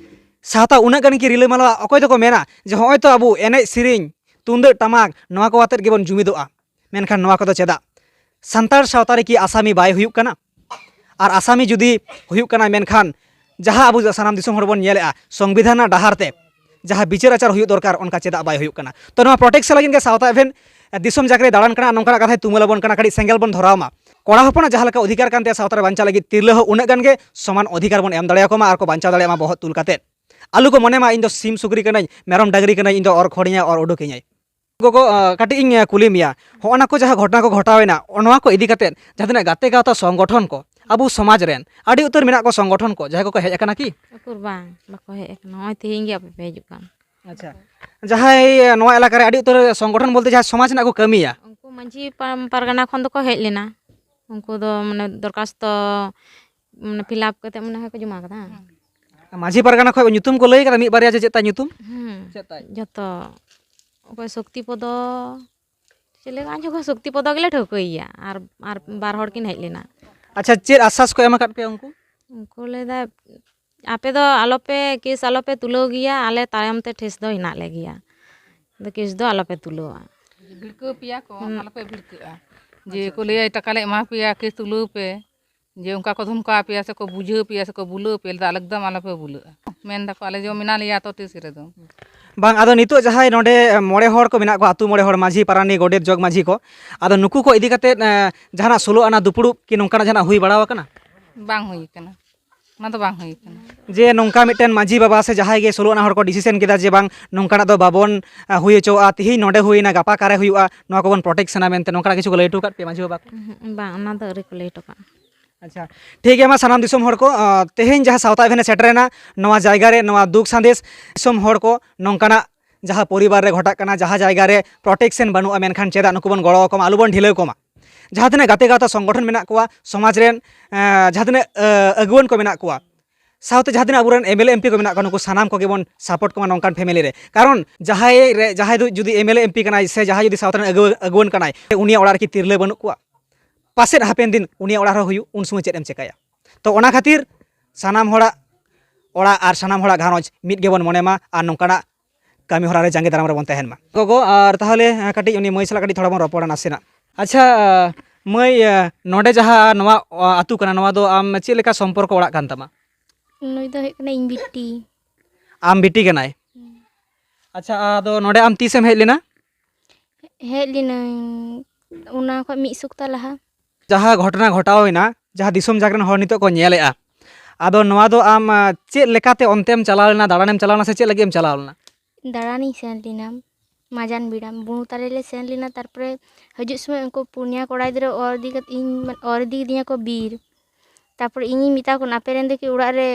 ᱥᱟᱶᱛᱟ ᱩᱱᱟᱹᱜ ᱜᱟᱱ ᱜᱮ ᱨᱤᱞᱟᱹᱢᱟᱞᱟᱣᱟ, ᱚᱠᱚᱭ ᱫᱚᱠᱚ ᱢᱮᱱᱟ ᱡᱮ ᱦᱚᱸᱜᱼᱚᱭ ᱛᱚ ᱟᱵᱚ ᱮᱱᱮᱡ ᱥᱮᱨᱮᱧ, ᱛᱩᱢᱫᱟᱹᱜ ᱴᱟᱢᱟᱠ, ᱱᱚᱣᱟ ᱠᱚ ᱟᱛᱮᱫ ᱜᱮᱵᱚᱱ ᱡᱩᱢᱤᱫᱚᱜᱼᱟ᱾ ᱢᱮᱱᱠᱷᱟᱱ ᱱᱚᱣᱟ ᱠᱚᱫᱚ ᱪᱮᱫᱟᱜ? ᱥᱟᱱᱛᱟᱲ ᱥᱟᱶᱛᱟ ᱨᱮᱠᱤ ᱟᱥᱟᱢᱤ ᱵᱟᱭ ᱦᱩᱭᱩᱜ ᱠᱟᱱᱟ? ᱟᱨ ᱟᱥᱟᱢᱤ ᱡᱩᱫᱤ ᱦᱩᱭᱩᱜ ᱠᱟᱱᱟ, ᱢᱮᱱᱠᱷᱟᱱ ᱡᱟᱦᱟᱸ ᱟᱵᱚ ᱥᱟᱱᱟᱢ ᱫᱤᱥᱚᱢ ᱦᱚᱲ ᱵᱚᱱ ᱧᱮᱞᱮᱜᱼᱟ, ᱥᱚᱝᱵᱤᱫᱷᱟᱱ ᱨᱮᱱᱟᱜ ᱰᱟᱦᱟᱨ ᱛᱮ ᱡᱟᱦᱟᱸ ᱵᱤᱪᱟᱹᱨ ᱟᱪᱟᱨ ᱦᱩᱭᱩᱜ ᱫᱚᱨᱠᱟᱨ, ᱚᱱᱠᱟ ᱪᱮᱫᱟᱜ ᱵᱟᱭ ᱦᱩᱭᱩᱜ ᱠᱟᱱᱟ? ᱛᱚ, ᱱᱚᱣᱟ ᱯᱨᱚᱴᱮᱠᱥ ᱞᱟᱹᱜᱤᱫ ᱜᱮ ᱥᱟᱶᱛᱟ ᱮᱵᱷᱮᱱ ᱫᱤᱥᱚᱢ ᱡᱟᱠᱨᱮ ᱫᱟᱬᱟᱱ ᱠᱟᱱᱟ, ᱱᱚᱝᱠᱟᱱᱟᱜ ᱠᱟᱛᱷᱟᱭ ᱛᱩᱢᱟᱹᱞ ᱟᱵᱚᱱ ᱠᱟᱱᱟ, ᱠᱟᱹᱴᱤᱡ ᱥᱮᱸᱜᱮᱞ ᱵᱚᱱ ᱫᱷᱚᱨᱟᱣ ᱢᱟ᱾ ᱠᱚᱲᱟ ᱦᱚᱯᱚᱱᱟᱜ ᱡᱟᱦᱟᱸ ᱞᱮᱠᱟ ᱚᱫᱷᱤᱠᱟᱨ ᱠᱟᱱ ᱛᱟᱭᱟ ᱥᱟᱶᱛᱟ ᱨᱮ ᱵᱟᱧᱪᱟᱣ ᱞᱟᱹᱜᱤᱫ, ᱛᱤᱨᱞᱟᱹ ᱦᱚᱸ ᱩᱱᱟᱹᱜ ᱜᱟᱱ ᱜᱮ ᱥᱚᱢᱟᱱ ᱚᱫᱷᱤᱠᱟᱨ ᱵᱚᱱ ᱮᱢ ᱫᱟᱲᱮᱭᱟᱠᱚ ᱢᱟ ᱟᱨ ᱠᱚ ᱵᱟᱧᱪᱟᱣ ᱫᱟᱲᱮᱭᱟᱜ ᱢᱟ ᱵᱚᱦᱚᱜ ᱛᱩᱞ ᱠᱟᱛᱮᱫ᱾ ᱟᱞᱚ ᱠᱚ ᱢᱚᱱᱮ ᱢᱟ, "ᱤᱧ ᱫᱚ ᱥᱤᱢ ᱥᱩᱠᱨᱤ ᱠᱟᱹᱱᱟᱹᱧ, ᱢᱮᱨᱚᱢ ᱰᱟᱹᱝᱨᱤ ᱠᱟᱹᱱᱟᱹᱧ, ᱤᱧ ᱫᱚ ᱚᱨ ᱠᱷᱚᱲᱤᱧᱟᱭ, ᱚᱨ ᱩᱰᱩᱠᱤᱧᱟᱭ᱾" ᱜᱚᱜᱚ, ᱟᱸ, ᱠᱟᱹᱴᱤᱡ ᱤᱧ, ᱟᱸ, ᱠᱩᱞᱤ ᱢᱮᱭᱟ, ᱦᱚᱸᱜᱼᱚ ᱱᱟ ᱠᱚ ᱡᱟᱦᱟᱸ ᱜᱷᱚᱴᱚᱱᱟ ᱠᱚ ᱜᱷᱚᱴᱟᱣᱮᱱᱟ, ᱱᱚᱣᱟ ᱠᱚ ᱤᱫᱤ ᱠᱟᱛᱮᱫ ᱡᱟᱦᱟᱸ ᱛᱤᱱᱟᱹᱜ ᱜᱟᱛᱮ ᱜᱟᱶᱛᱟ ᱥᱚᱝᱜᱚᱴᱷᱚᱱ ᱠᱚ ᱟᱵᱚ ᱥᱚᱢᱟᱡᱽ ᱨᱮᱱ ᱟᱹᱰᱤ ᱩᱛᱟᱹᱨ ᱢᱮᱱᱟᱜ ᱠᱚ, ᱥᱚᱝᱜᱚᱴᱷᱚᱱ ᱠᱚ, ᱡᱟᱦᱟᱸᱭ ᱠᱚᱠᱚ ᱦᱮᱡ ᱟᱠᱟᱱᱟ ᱠᱤ? ᱩᱠᱩᱨ ᱵᱟᱝ, ᱵᱟᱠᱚ ᱦᱮᱡ ᱟᱠᱟᱱᱟ᱾ ᱱᱚᱜᱼᱚᱭ ᱛᱮᱦᱮᱧ ᱜᱮ ᱟᱯᱮ ᱯᱮ ᱦᱤᱡᱩᱜ ᱠᱟᱱ᱾ ᱟᱪᱪᱷᱟ, ᱡᱟᱦᱟᱸᱭ ᱱᱚᱣᱟ ᱮᱞᱟᱠᱟ ᱨᱮ ᱟᱹᱰᱤ ᱩᱛᱟᱹᱨ ᱥᱚᱝᱜᱚᱴᱷᱚᱱ ᱵᱚᱞᱛᱮ ᱡᱟᱦᱟᱸ ᱥᱚᱢᱟᱡᱽ ᱨᱮᱱᱟᱜ ᱠᱚ ᱠᱟᱹᱢᱤᱭᱟ? ᱩᱱᱠᱩ ᱢᱟᱹᱡᱷᱤ ᱯᱟ-, ᱯᱟᱨᱜᱟᱱᱟ ᱠᱷᱚᱱ ᱫᱚᱠᱚ ᱦᱮᱡ ᱞᱮᱱᱟ᱾ ᱩᱱᱠᱩ ᱫᱚ ᱢᱟᱱᱮ ᱫᱚᱨᱠᱷᱟᱥᱛᱚ ᱢᱟᱱᱮ ᱯᱷᱤᱞᱟᱯ ᱠᱟᱛᱮ ᱢᱚᱱᱮ ᱦᱚᱭ ᱠᱚ ᱡᱚᱢᱟ ᱠᱟᱫᱟ᱾ ᱢᱟᱹᱡᱷᱤ ᱯᱟᱨᱜᱟᱱᱟ ᱠᱷᱚᱱ ᱧᱩᱛᱩᱢ ᱠᱚ ᱞᱟᱹᱭ ᱠᱟᱫᱟ ᱢᱤᱫ ᱵᱟᱨᱭᱟ, ᱡᱮ ᱪᱮᱫ ᱛᱟᱭ ᱧᱩᱛᱩᱢ? ᱦᱩᱸ᱾ ᱪᱮᱫ ᱛᱟᱭ? ᱡᱚᱛᱚ᱾ ᱚᱠᱚᱭ ᱥᱚᱠᱛᱤ ᱯᱚᱫᱚ, ᱪᱮᱫ ᱞᱮᱠᱟ ᱟᱸᱡᱚᱢ ᱠᱟᱱᱟ, ᱥᱚᱠᱛᱤ ᱯᱚᱫᱚ ᱜᱮᱞᱮ ᱴᱷᱟᱹᱣᱠᱟᱹᱭᱮᱭᱟ, ᱟᱨ, ᱟᱨ ᱵᱟᱨ ᱦᱚᱲ ᱠᱤᱱ ᱦᱮᱡ ᱞᱮᱱᱟ᱾ ᱟᱪᱪᱷᱟ, ᱪᱮᱫ ᱟᱥᱥᱟᱥ ᱠᱚ ᱮᱢ ᱟᱠᱟᱫ ᱯᱮᱭᱟ ᱩᱱᱠᱩ? ᱩᱱᱠᱩ ᱞᱟᱹᱭᱫᱟ, "ᱟᱯᱮ ᱫᱚ ᱟᱞᱚᱯᱮ, ᱠᱮᱥ ᱟᱞᱚᱯᱮ ᱛᱩᱞᱟᱹᱣ ᱜᱮᱭᱟ, ᱟᱞᱮ ᱛᱟᱭᱚᱢ ᱛᱮ ᱴᱷᱮᱥ ᱫᱚ ᱦᱮᱱᱟᱜ ᱞᱮ ᱜᱮᱭᱟ, ᱟᱫᱚ ᱠᱮᱥ ᱫᱚ ᱟᱞᱚᱯᱮ ᱛᱩᱞᱟᱹᱣᱟ᱾" ᱵᱷᱤᱲᱠᱟᱹᱣ ᱯᱮᱭᱟ ᱠᱚ, ᱦᱩᱸ᱾ ᱟᱞᱚᱯᱮ ᱵᱷᱤᱲᱠᱟᱹᱜᱼᱟ᱾ ᱡᱮ ᱟᱪᱪᱷᱟ, ᱠᱚ ᱟᱪᱪᱷᱟ᱾ ᱞᱟᱹᱭᱟ, "ᱴᱟᱠᱟ ᱞᱮ ᱮᱢᱟ ᱯᱮᱭᱟ, ᱠᱮᱥ ᱛᱩᱞᱟᱹᱣ ᱯᱮ", ᱡᱮ ᱚᱱᱠᱟ ᱠᱚ ᱫᱷᱚᱢᱠᱟᱣ ᱯᱮᱭᱟ ᱥᱮ ᱠᱚ ᱵᱩᱡᱷᱟᱹᱣ ᱯᱮᱭᱟ ᱥᱮ ᱠᱚ ᱵᱩᱞᱟᱹᱣ ᱯᱮᱭᱟ, ᱞᱟᱹᱭᱫᱟ, "ᱟᱞᱮ ᱮᱠᱫᱚᱢ ᱟᱞᱚᱯᱮ ᱵᱩᱞᱟᱹᱜᱼᱟ, ᱢᱮᱱ ᱫᱟᱠᱚ ᱟᱞᱮ ᱡᱮ ᱢᱮᱱᱟᱜ ᱞᱮᱭᱟ ᱛᱚ ᱴᱷᱮᱥ ᱨᱮᱫᱚ᱾" ᱵᱟᱝ, ᱟᱫᱚ ᱱᱤᱛᱚᱜ ᱡᱟᱦᱟᱸᱭ ᱱᱚᱰᱮ ᱢᱚᱬᱮ ᱦᱚᱲ ᱠᱚ ᱢᱮᱱᱟᱜ ᱠᱚᱣᱟ, ᱟᱹᱛᱩ ᱢᱚᱬᱮ ᱦᱚᱲ, ᱢᱟᱹᱡᱷᱤ, ᱯᱟᱨᱟᱱᱤᱠ, ᱜᱚᱰᱮᱛ, ᱡᱚᱜᱽ ᱢᱟᱹᱡᱷᱤ ᱠᱚ, ᱟᱫᱚ ᱱᱩᱠᱩ ᱠᱚ ᱤᱫᱤ ᱠᱟᱛᱮᱫ, ᱮᱸ, ᱡᱟᱦᱟᱱᱟᱜ ᱥᱳᱞᱳ ᱟᱱᱟ ᱫᱩᱯᱲᱩᱵ ᱠᱤ ᱱᱚᱝᱠᱟᱱᱟᱜ ᱡᱟᱦᱟᱱᱟᱜ ᱦᱩᱭ ᱵᱟᱲᱟᱣ ᱟᱠᱟᱱᱟ? ᱵᱟᱝ ᱦᱩᱭ ᱟᱠᱟᱱᱟ᱾ ᱚᱱᱟ ᱫᱚ ᱵᱟᱝ ᱦᱩᱭ ᱠᱟᱱᱟ᱾ ᱡᱮ ᱱᱚᱝᱠᱟ ᱢᱤᱫᱴᱮᱱ ᱢᱟᱹᱡᱷᱤ ᱵᱟᱵᱟ ᱥᱮ ᱡᱟᱦᱟᱸᱭ ᱜᱮ ᱥᱳᱞᱳ ᱟᱱᱟ ᱦᱚᱲ ᱠᱚ ᱰᱤᱥᱤᱥᱮᱱ ᱠᱮᱫᱟ ᱡᱮ ᱵᱟᱝ, ᱱᱚᱝᱠᱟᱱᱟᱜ ᱫᱚ ᱵᱟᱵᱚᱱ, ᱟ, ᱦᱩᱭ ᱦᱚᱪᱚᱣᱟᱜᱼᱟ, ᱛᱤᱦᱤᱧ ᱱᱚᱸᱰᱮ ᱦᱩᱭᱱᱟ, ᱜᱟᱯᱟ ᱚᱠᱟᱨᱮ ᱦᱩᱭᱩᱜᱼᱟ, ᱱᱚᱣᱟ ᱠᱚᱵᱚᱱ ᱯᱨᱚᱴᱮᱠᱥᱚᱱᱟ ᱢᱮᱱᱛᱮ, ᱱᱚᱝᱠᱟᱱᱟᱜ ᱠᱤᱪᱷᱩ ᱠᱚ ᱞᱟᱹᱭ ᱦᱚᱴᱚ ᱟᱠᱟᱫ ᱯᱮᱭᱟ ᱢᱟᱹᱡᱷᱤ ᱵᱟᱵᱟ ᱠᱚ? ᱩᱦᱩᱸ, ᱵᱟᱝ, ᱚᱱᱟ ᱫᱚ ᱟᱹᱣᱨᱤ ᱠᱚ ᱞᱟᱹᱭ ᱦᱚᱴᱚ ᱠᱟᱜᱼᱟ᱾ ᱟᱪᱪᱷᱟ, ᱴᱷᱤᱠ ᱜᱮᱭᱟ, ᱢᱟ ᱥᱟᱱᱟᱢ ᱫᱤᱥᱚᱢ ᱦᱚᱲ ᱠᱚ, ᱟ, ᱛᱮᱦᱮᱧ ᱡᱟᱦᱟᱸ ᱥᱟᱶᱛᱟ ᱮᱵᱷᱮᱱ ᱮ ᱥᱮᱴᱮᱨᱮᱱᱟ, ᱱᱚᱣᱟ ᱡᱟᱭᱜᱟ ᱨᱮ ᱱᱚᱣᱟ ᱫᱩᱠ ᱥᱟᱸᱫᱮᱥ ᱫᱤᱥᱚᱢ ᱦᱚᱲ ᱠᱚ ᱱᱚᱝᱠᱟᱱᱟᱜ ᱡᱟᱦᱟᱸ ᱯᱚᱨᱤᱵᱟᱨ ᱨᱮ ᱜᱷᱚᱴᱟᱜ ᱠᱟᱱᱟ, ᱡᱟᱦᱟᱸ ᱡᱟᱭᱜᱟ ᱨᱮ ᱯᱨᱚᱴᱮᱠᱥᱚᱱ ᱵᱟᱹᱱᱩᱜᱼᱟ, ᱢᱮᱱᱠᱷᱟᱱ ᱪᱮᱫᱟᱜ ᱱᱩᱠᱩ ᱵᱚᱱ ᱜᱚᱲᱚ ᱟᱠᱚ ᱢᱟ, ᱟᱞᱚ ᱵᱚᱱ ᱰᱷᱤᱞᱟᱹᱣ ᱠᱚᱢᱟ᱾ ᱡᱟᱦᱟᱸ ᱛᱤᱱᱟᱹᱜ ᱜᱟᱛᱮ ᱜᱟᱶᱛᱟ ᱥᱚᱝᱜᱚᱴᱷᱚᱱ ᱢᱮᱱᱟᱜ ᱠᱚᱣᱟ, ᱥᱚᱢᱟᱡᱽ ᱨᱮᱱ, ᱮᱸ, ᱡᱟᱦᱟᱸ ᱛᱤᱱᱟᱹᱜ, ᱮᱸ, ᱟᱹᱜᱩᱣᱟᱹᱱ ᱠᱚ ᱢᱮᱱᱟᱜ ᱠᱚᱣᱟ, ᱥᱟᱶᱛᱮ ᱡᱟᱦᱟᱸ ᱛᱤᱱᱟᱹᱜ ᱟᱵᱚᱨᱮᱱ M L A M P ᱠᱚ ᱢᱮᱱᱟᱜ ᱠᱚᱣᱟ, ᱱᱩᱠᱩ ᱥᱟᱱᱟᱢ ᱠᱚᱜᱮ ᱵᱚᱱ ᱥᱟᱯᱳᱨᱴ ᱠᱚᱢᱟ ᱱᱚᱝᱠᱟᱱ ᱯᱷᱮᱢᱮᱞᱤ ᱨᱮ᱾ ᱠᱟᱨᱚᱱ ᱡᱟᱦᱟᱸᱭ ᱨᱮ, ᱡᱟᱦᱟᱸᱭ ᱫᱚ ᱡᱩᱫᱤ M L A M P ᱠᱟᱱᱟᱭ ᱥᱮ ᱡᱟᱦᱟᱸᱭ ᱡᱩᱫᱤ ᱥᱟᱶᱛᱟ ᱨᱮᱱ ᱟᱹᱜᱩ-, ᱟᱹᱜᱩᱣᱟᱹᱱ ᱠᱟᱱᱟᱭ, ᱩᱱᱤᱭᱟᱜ ᱚᱲᱟᱜ ᱨᱮᱠᱤ ᱛᱤᱨᱞᱟᱹ ᱵᱟᱹᱱᱩᱜ ᱠᱚᱣᱟ? ᱯᱟᱥᱮᱫ ᱦᱟᱯᱮᱱ ᱫᱤᱱ ᱩᱱᱤᱭᱟᱜ ᱚᱲᱟᱜ ᱨᱮᱦᱚᱸ ᱦᱩᱭᱩᱜ, ᱩᱱ ᱥᱚᱢᱚᱭ ᱪᱮᱫ ᱮᱢ ᱪᱮᱠᱟᱭᱟ? ᱛᱚ, ᱚᱱᱟ ᱠᱷᱟᱹᱛᱤᱨ ᱥᱟᱱᱟᱢ ᱦᱚᱲᱟᱜ ᱚᱲᱟᱜ ᱟᱨ ᱥᱟᱱᱟᱢ ᱦᱚᱲᱟᱜ ᱜᱷᱟᱨᱚᱸᱡᱽ ᱢᱤᱫ ᱜᱮᱵᱚᱱ ᱢᱚᱱᱮ ᱢᱟ ᱟᱨ ᱱᱚᱝᱠᱟᱱᱟᱜ ᱠᱟᱹᱢᱤ ᱦᱚᱨᱟ ᱨᱮ ᱡᱟᱸᱜᱮ ᱫᱟᱨᱟᱢ ᱨᱮᱵᱚᱱ ᱛᱟᱦᱮᱱ ᱢᱟ᱾ ᱜᱚᱜᱚ, ᱟᱨ ᱛᱟᱦᱚᱞᱮ, ᱮᱸ, ᱠᱟᱹᱴᱤᱡ ᱩᱱᱤ ᱢᱟᱹᱭ ᱥᱟᱞᱟᱜ ᱠᱟᱹᱴᱤᱡ ᱛᱷᱚᱲᱟ ᱵᱚᱱ ᱨᱚᱯᱚᱲᱟ ᱱᱟᱥᱮᱱᱟᱜ᱾ ᱟᱪᱪᱷᱟ, ᱮᱸ, ᱢᱟᱹᱭ, ᱮᱸ, ᱱᱚᱰᱮ ᱡᱟᱦᱟᱸ ᱱᱚᱣᱟ, ᱚ, ᱟᱹᱛᱩ ᱠᱟᱱᱟ, ᱱᱚᱣᱟ ᱫᱚ ᱟᱢ ᱪᱮᱫ ᱞᱮᱠᱟ ᱥᱚᱢᱯᱚᱨᱠᱚ ᱚᱲᱟᱜ ᱠᱟᱱ ᱛᱟᱢᱟ? ᱱᱩᱭ ᱫᱚ ᱦᱩᱭᱩᱜ ᱠᱟᱱᱟ ᱤᱧ ᱵᱤᱴᱤ᱾ ᱟᱢ ᱵᱤᱴᱤ ᱠᱟᱱᱟᱭ? ᱦᱩᱸ᱾ ᱟᱪᱪᱷᱟ, ᱟᱫᱚ ᱱᱚᱰᱮ ᱟᱢ ᱛᱤᱥᱮᱢ ᱦᱮᱡ ᱞᱮᱱᱟ? ᱦᱮᱡ ᱞᱤᱱᱟᱹᱧ ᱚᱱᱟ ᱠᱷᱚᱱ ᱢᱤᱫ ᱥᱚᱯᱛᱟ ᱞᱟᱦᱟ᱾ ᱡᱟᱦᱟᱸ ᱜᱷᱚᱴᱚᱱᱟ ᱜᱷᱚᱴᱟᱣ ᱮᱱᱟ, ᱡᱟᱦᱟᱸ ᱫᱤᱥᱚᱢ ᱡᱟᱠ ᱨᱮᱱ ᱦᱚᱲ ᱱᱤᱛᱚᱜ ᱠᱚ ᱧᱮᱞᱮᱜᱼᱟ, ᱟᱫᱚ ᱱᱚᱣᱟ ᱫᱚ ᱟᱢ, ᱟ, ᱪᱮᱫ ᱞᱮᱠᱟᱛᱮ ᱚᱱᱛᱮᱢ ᱪᱟᱞᱟᱣ ᱞᱮᱱᱟ, ᱫᱟᱬᱟᱱᱮᱢ ᱪᱟᱞᱟᱣ ᱞᱮᱱᱟ ᱥᱮ ᱪᱮᱫ ᱞᱟᱹᱜᱤᱫ ᱮᱢ ᱪᱟᱞᱟᱣ ᱞᱮᱱᱟ? ᱫᱟᱬᱟᱱᱤᱧ ᱥᱮᱱ ᱞᱮᱱᱟ, ᱢᱟᱡᱟᱱ ᱵᱮᱲᱟ ᱵᱩᱱᱩ ᱛᱟᱞᱮ ᱞᱮ ᱥᱮᱱ ᱞᱮᱱᱟ᱾ ᱛᱟᱨᱯᱚᱨᱮ ᱦᱤᱡᱩᱜ ᱥᱚᱢᱚᱭ ᱩᱱᱠᱩ ᱯᱩᱱᱭᱟ ᱠᱚᱲᱟ ᱜᱤᱫᱽᱨᱟᱹ ᱚᱨ ᱤᱫᱤ ᱠᱟᱛᱮ ᱤᱧ, ᱚᱨ ᱤᱫᱤ ᱠᱤᱫᱤᱧᱟ ᱠᱚ ᱵᱤᱨ᱾ ᱛᱟᱨᱯᱚᱨᱮ ᱤᱧᱤᱧ ᱢᱮᱛᱟ ᱠᱚ ᱠᱟᱱᱟ, "ᱟᱯᱮ ᱨᱮᱱ ᱫᱚ ᱠᱤ ᱚᱲᱟᱜ ᱨᱮ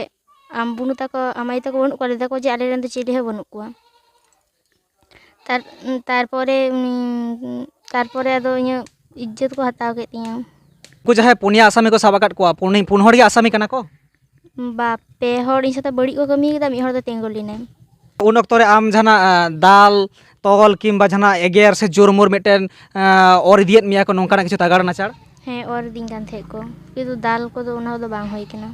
ᱟᱢ ᱵᱩᱱᱩ ᱛᱟᱠᱚ, ᱟᱢ ᱟᱭᱳ ᱛᱟᱠᱚ ᱵᱟᱹᱱᱩᱜ ᱠᱚᱣᱟ?" ᱞᱟᱹᱭ ᱫᱟᱠᱚ ᱡᱮ, "ᱟᱞᱮ ᱨᱮᱱ ᱫᱚ ᱪᱤᱞᱤ ᱦᱚᱸ ᱵᱟᱹᱱᱩᱜ ᱠᱚᱣᱟ᱾" ᱛᱟᱨ-, ᱛᱟᱨᱯᱚᱨᱮ ᱩᱱᱤ, ᱛᱟᱨᱯᱚᱨᱮ ᱟᱫᱚ ᱤᱧᱟᱹᱜ ᱤᱡᱽᱡᱚᱛ ᱠᱚ ᱦᱟᱛᱟᱣ ᱠᱮᱫ ᱛᱤᱧᱟᱹ᱾ ᱩᱱᱠᱩ ᱡᱟᱦᱟᱸᱭ ᱯᱩᱱᱭᱟ ᱟᱥᱟᱢᱤ ᱠᱚ ᱥᱟᱵ ᱟᱠᱟᱫ ᱠᱚᱣᱟ, ᱯᱩᱱ, ᱯᱩᱱ ᱦᱚᱲ ᱜᱮ ᱟᱥᱟᱢᱤ ᱠᱟᱱᱟ ᱠᱚ? ᱵᱟ, ᱯᱮ ᱦᱚᱲ ᱤᱧ ᱥᱟᱛᱮ ᱵᱟᱹᱲᱤᱡ ᱠᱚ ᱠᱟᱹᱢᱤ ᱠᱮᱫᱟ, ᱢᱤᱫ ᱦᱚᱲ ᱫᱚ ᱛᱤᱸᱜᱩ ᱞᱮᱱᱟᱭ᱾ ᱩᱱ ᱚᱠᱛᱚ ᱨᱮ ᱟᱢ ᱡᱟᱦᱟᱱᱟᱜ, ᱟᱸ, ᱫᱟᱞ, ᱛᱚᱞ ᱠᱤᱝᱵᱟ ᱡᱟᱦᱟᱱᱟᱜ ᱮᱜᱮᱨ ᱥᱮ ᱡᱳᱨ ᱢᱳᱨ ᱢᱤᱫᱴᱮᱱ, ᱟᱸ, ᱚᱨ ᱤᱫᱤᱭᱮᱫ ᱢᱮᱭᱟ ᱠᱚ, ᱱᱚᱝᱠᱟᱱᱟᱜ ᱠᱤᱪᱷᱩ ᱛᱟᱜᱟᱲ ᱱᱟᱪᱟᱲ? ᱦᱮᱸ, ᱚᱨ ᱤᱫᱤᱧ ᱠᱟᱱ ᱛᱟᱦᱮᱸᱫ ᱠᱚ, ᱠᱤᱱᱛᱩ ᱫᱟᱞ ᱠᱚᱫᱚ ᱚᱱᱟ ᱠᱚᱫᱚ ᱵᱟᱝ ᱦᱩᱭ ᱠᱟᱱᱟ᱾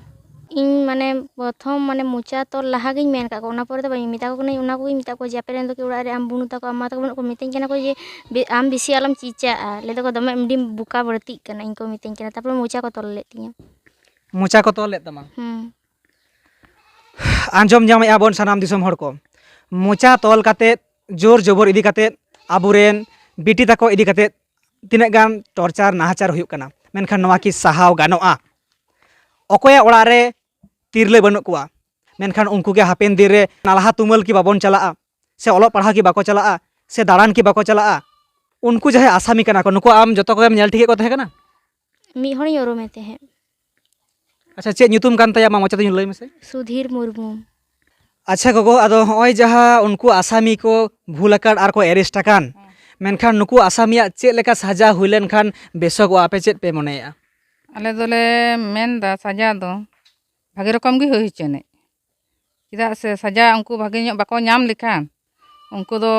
ᱤᱧ ᱢᱟᱱᱮ ᱯᱨᱚᱛᱷᱚᱢ ᱢᱟᱱᱮ ᱢᱚᱪᱟ ᱛᱚᱞ ᱞᱟᱦᱟ ᱜᱤᱧ ᱢᱮᱱ ᱟᱠᱟᱫ ᱠᱚᱣᱟ, ᱚᱱᱟ ᱯᱚᱨᱮ ᱫᱚ ᱵᱟᱹᱧ ᱢᱮᱛᱟ ᱠᱚ ᱠᱟᱹᱱᱟᱹᱧ, ᱚᱱᱟ ᱠᱚᱜᱮᱧ ᱢᱮᱛᱟᱜ ᱠᱚᱣᱟ ᱡᱮ, "ᱟᱯᱮ ᱨᱮᱱ ᱫᱚ ᱠᱤ ᱚᱲᱟᱜ ᱨᱮ ᱟᱢ ᱵᱩᱱᱩ ᱛᱟᱠᱚ, ᱟᱢ ᱢᱟ ᱛᱟᱠᱚ ᱵᱟᱹᱱᱩᱜ ᱠᱚᱣᱟ?" ᱢᱤᱛᱟᱹᱧ ᱠᱟᱱᱟ ᱠᱚ ᱡᱮ, "ᱵᱮ-, ᱟᱢ ᱵᱮᱥᱤ ᱟᱞᱚᱢ ᱪᱮᱸᱪᱟᱜᱼᱟ", ᱞᱟᱹᱭ ᱫᱟᱠᱚ, "ᱫᱚᱢᱮ ᱟᱹᱰᱤᱢ ᱵᱚᱠᱟ ᱵᱟᱹᱲᱛᱤᱜ ᱠᱟᱱᱟ", ᱤᱧ ᱠᱚ ᱢᱤᱛᱟᱹᱧ ᱠᱟᱱᱟ᱾ ᱛᱟᱨᱯᱚᱨᱮ ᱢᱚᱪᱟ ᱠᱚ ᱛᱚᱞ ᱞᱮᱫ ᱛᱤᱧᱟᱹ᱾ ᱢᱚᱪᱟ ᱠᱚ ᱛᱚᱞ ᱞᱮᱫ ᱛᱟᱢᱟ? ᱦᱩᱸ᱾ ᱟᱸᱡᱚᱢ ᱧᱟᱢᱮᱫᱼᱟ ᱵᱚᱱ ᱥᱟᱱᱟᱢ ᱫᱤᱥᱚᱢ ᱦᱚᱲ ᱠᱚ, ᱢᱚᱪᱟ ᱛᱚᱞ ᱠᱟᱛᱮᱫ, ᱡᱳᱨ ᱡᱚᱵᱚᱨ ᱤᱫᱤ ᱠᱟᱛᱮᱫ, ᱟᱵᱚᱨᱮᱱ ᱵᱤᱴᱤ ᱛᱟᱠᱚ ᱤᱫᱤ ᱠᱟᱛᱮᱫ ᱛᱤᱱᱟᱹᱜ ᱜᱟᱱ ᱴᱚᱨᱪᱟᱨ, ᱱᱟᱦᱟᱪᱟᱨ ᱦᱩᱭᱩᱜ ᱠᱟᱱᱟ, ᱢᱮᱱᱠᱷᱟᱱ ᱱᱚᱣᱟ ᱠᱤ ᱥᱟᱦᱟᱣ ᱜᱟᱱᱚᱜᱼᱟ? ᱚᱠᱚᱭᱟᱜ ᱚᱲᱟᱜ ᱨᱮ ᱛᱤᱨᱞᱟᱹ ᱵᱟᱹᱱᱩᱜ ᱠᱚᱣᱟ, ᱢᱮᱱᱠᱷᱟᱱ ᱩᱱᱠᱩ ᱜᱮ ᱦᱟᱯᱮᱱ ᱫᱤᱱ ᱨᱮ ᱱᱟᱞᱦᱟ ᱛᱩᱢᱟᱹᱞ ᱠᱤ ᱵᱟᱵᱚᱱ ᱪᱟᱞᱟᱜᱼᱟ, ᱥᱮ ᱚᱞᱚᱜ ᱯᱟᱲᱦᱟᱣ ᱠᱤ ᱵᱟᱠᱚ ᱪᱟᱞᱟᱜᱼᱟ, ᱥᱮ ᱫᱟᱬᱟᱱ ᱠᱤ ᱵᱟᱠᱚ ᱪᱟᱞᱟᱜᱼᱟ? ᱩᱱᱠᱩ ᱡᱟᱦᱟᱸᱭ ᱟᱥᱟᱢᱤ ᱠᱟᱱᱟ ᱠᱚ, ᱱᱩᱠᱩ ᱟᱢ ᱡᱚᱛᱚ ᱠᱚᱜᱮᱢ ᱧᱮᱞ ᱴᱷᱤᱠᱮᱫ ᱠᱚ ᱛᱟᱦᱮᱸ ᱠᱟᱱᱟ? ᱢᱤᱫ ᱦᱚᱲᱤᱧ ᱩᱨᱩᱢᱮ ᱛᱟᱦᱮᱸᱫ᱾ ᱟᱪᱪᱷᱟ, ᱪᱮᱫ ᱧᱩᱛᱩᱢ ᱠᱟᱱ ᱛᱟᱭᱟ? ᱟᱢᱟᱜ ᱢᱚᱪᱟ ᱛᱮ ᱞᱟᱹᱭ ᱢᱮᱥᱮ᱾ ᱥᱩᱫᱷᱤᱨ ᱢᱩᱨᱢᱩ᱾ ᱟᱪᱪᱷᱟ ᱜᱚᱜᱚ, ᱟᱫᱚ ᱦᱚᱸᱜᱼᱚᱭ ᱡᱟᱦᱟᱸ ᱩᱱᱠᱩ ᱟᱥᱟᱢᱤ ᱠᱚ ᱵᱷᱩᱞ ᱟᱠᱟᱫ ᱟᱨ ᱠᱚ ᱮᱨᱮᱥᱴ ᱟᱠᱟᱱ, ᱢᱮᱱᱠᱷᱟᱱ ᱱᱩᱠᱩ ᱟᱥᱟᱢᱤᱭᱟᱜ ᱪᱮᱫ ᱞᱮᱠᱟ ᱥᱟᱡᱟ ᱦᱩᱭ ᱞᱮᱱᱠᱷᱟᱱ ᱵᱮᱥᱚᱜᱚᱜᱼᱟ, ᱟᱯᱮ ᱪᱮᱫ ᱯᱮ ᱢᱚᱱᱮᱭᱮᱫᱼᱟ? ᱟᱞᱮ ᱫᱚᱞᱮ ᱢᱮᱱᱫᱟ ᱥᱟᱡᱟ ᱫᱚ ᱵᱷᱟᱜᱮ ᱨᱚᱠᱚᱢ ᱜᱮ ᱦᱩᱭ ᱦᱚᱪᱚᱱᱤᱡ᱾ ᱪᱮᱫᱟᱜ ᱥᱮ ᱥᱟᱡᱟ ᱩᱱᱠᱩ ᱵᱷᱟᱜᱮ ᱧᱚᱜ ᱵᱟᱠᱚ ᱧᱟᱢ ᱞᱮᱠᱷᱟᱱ ᱩᱱᱠᱩ ᱫᱚ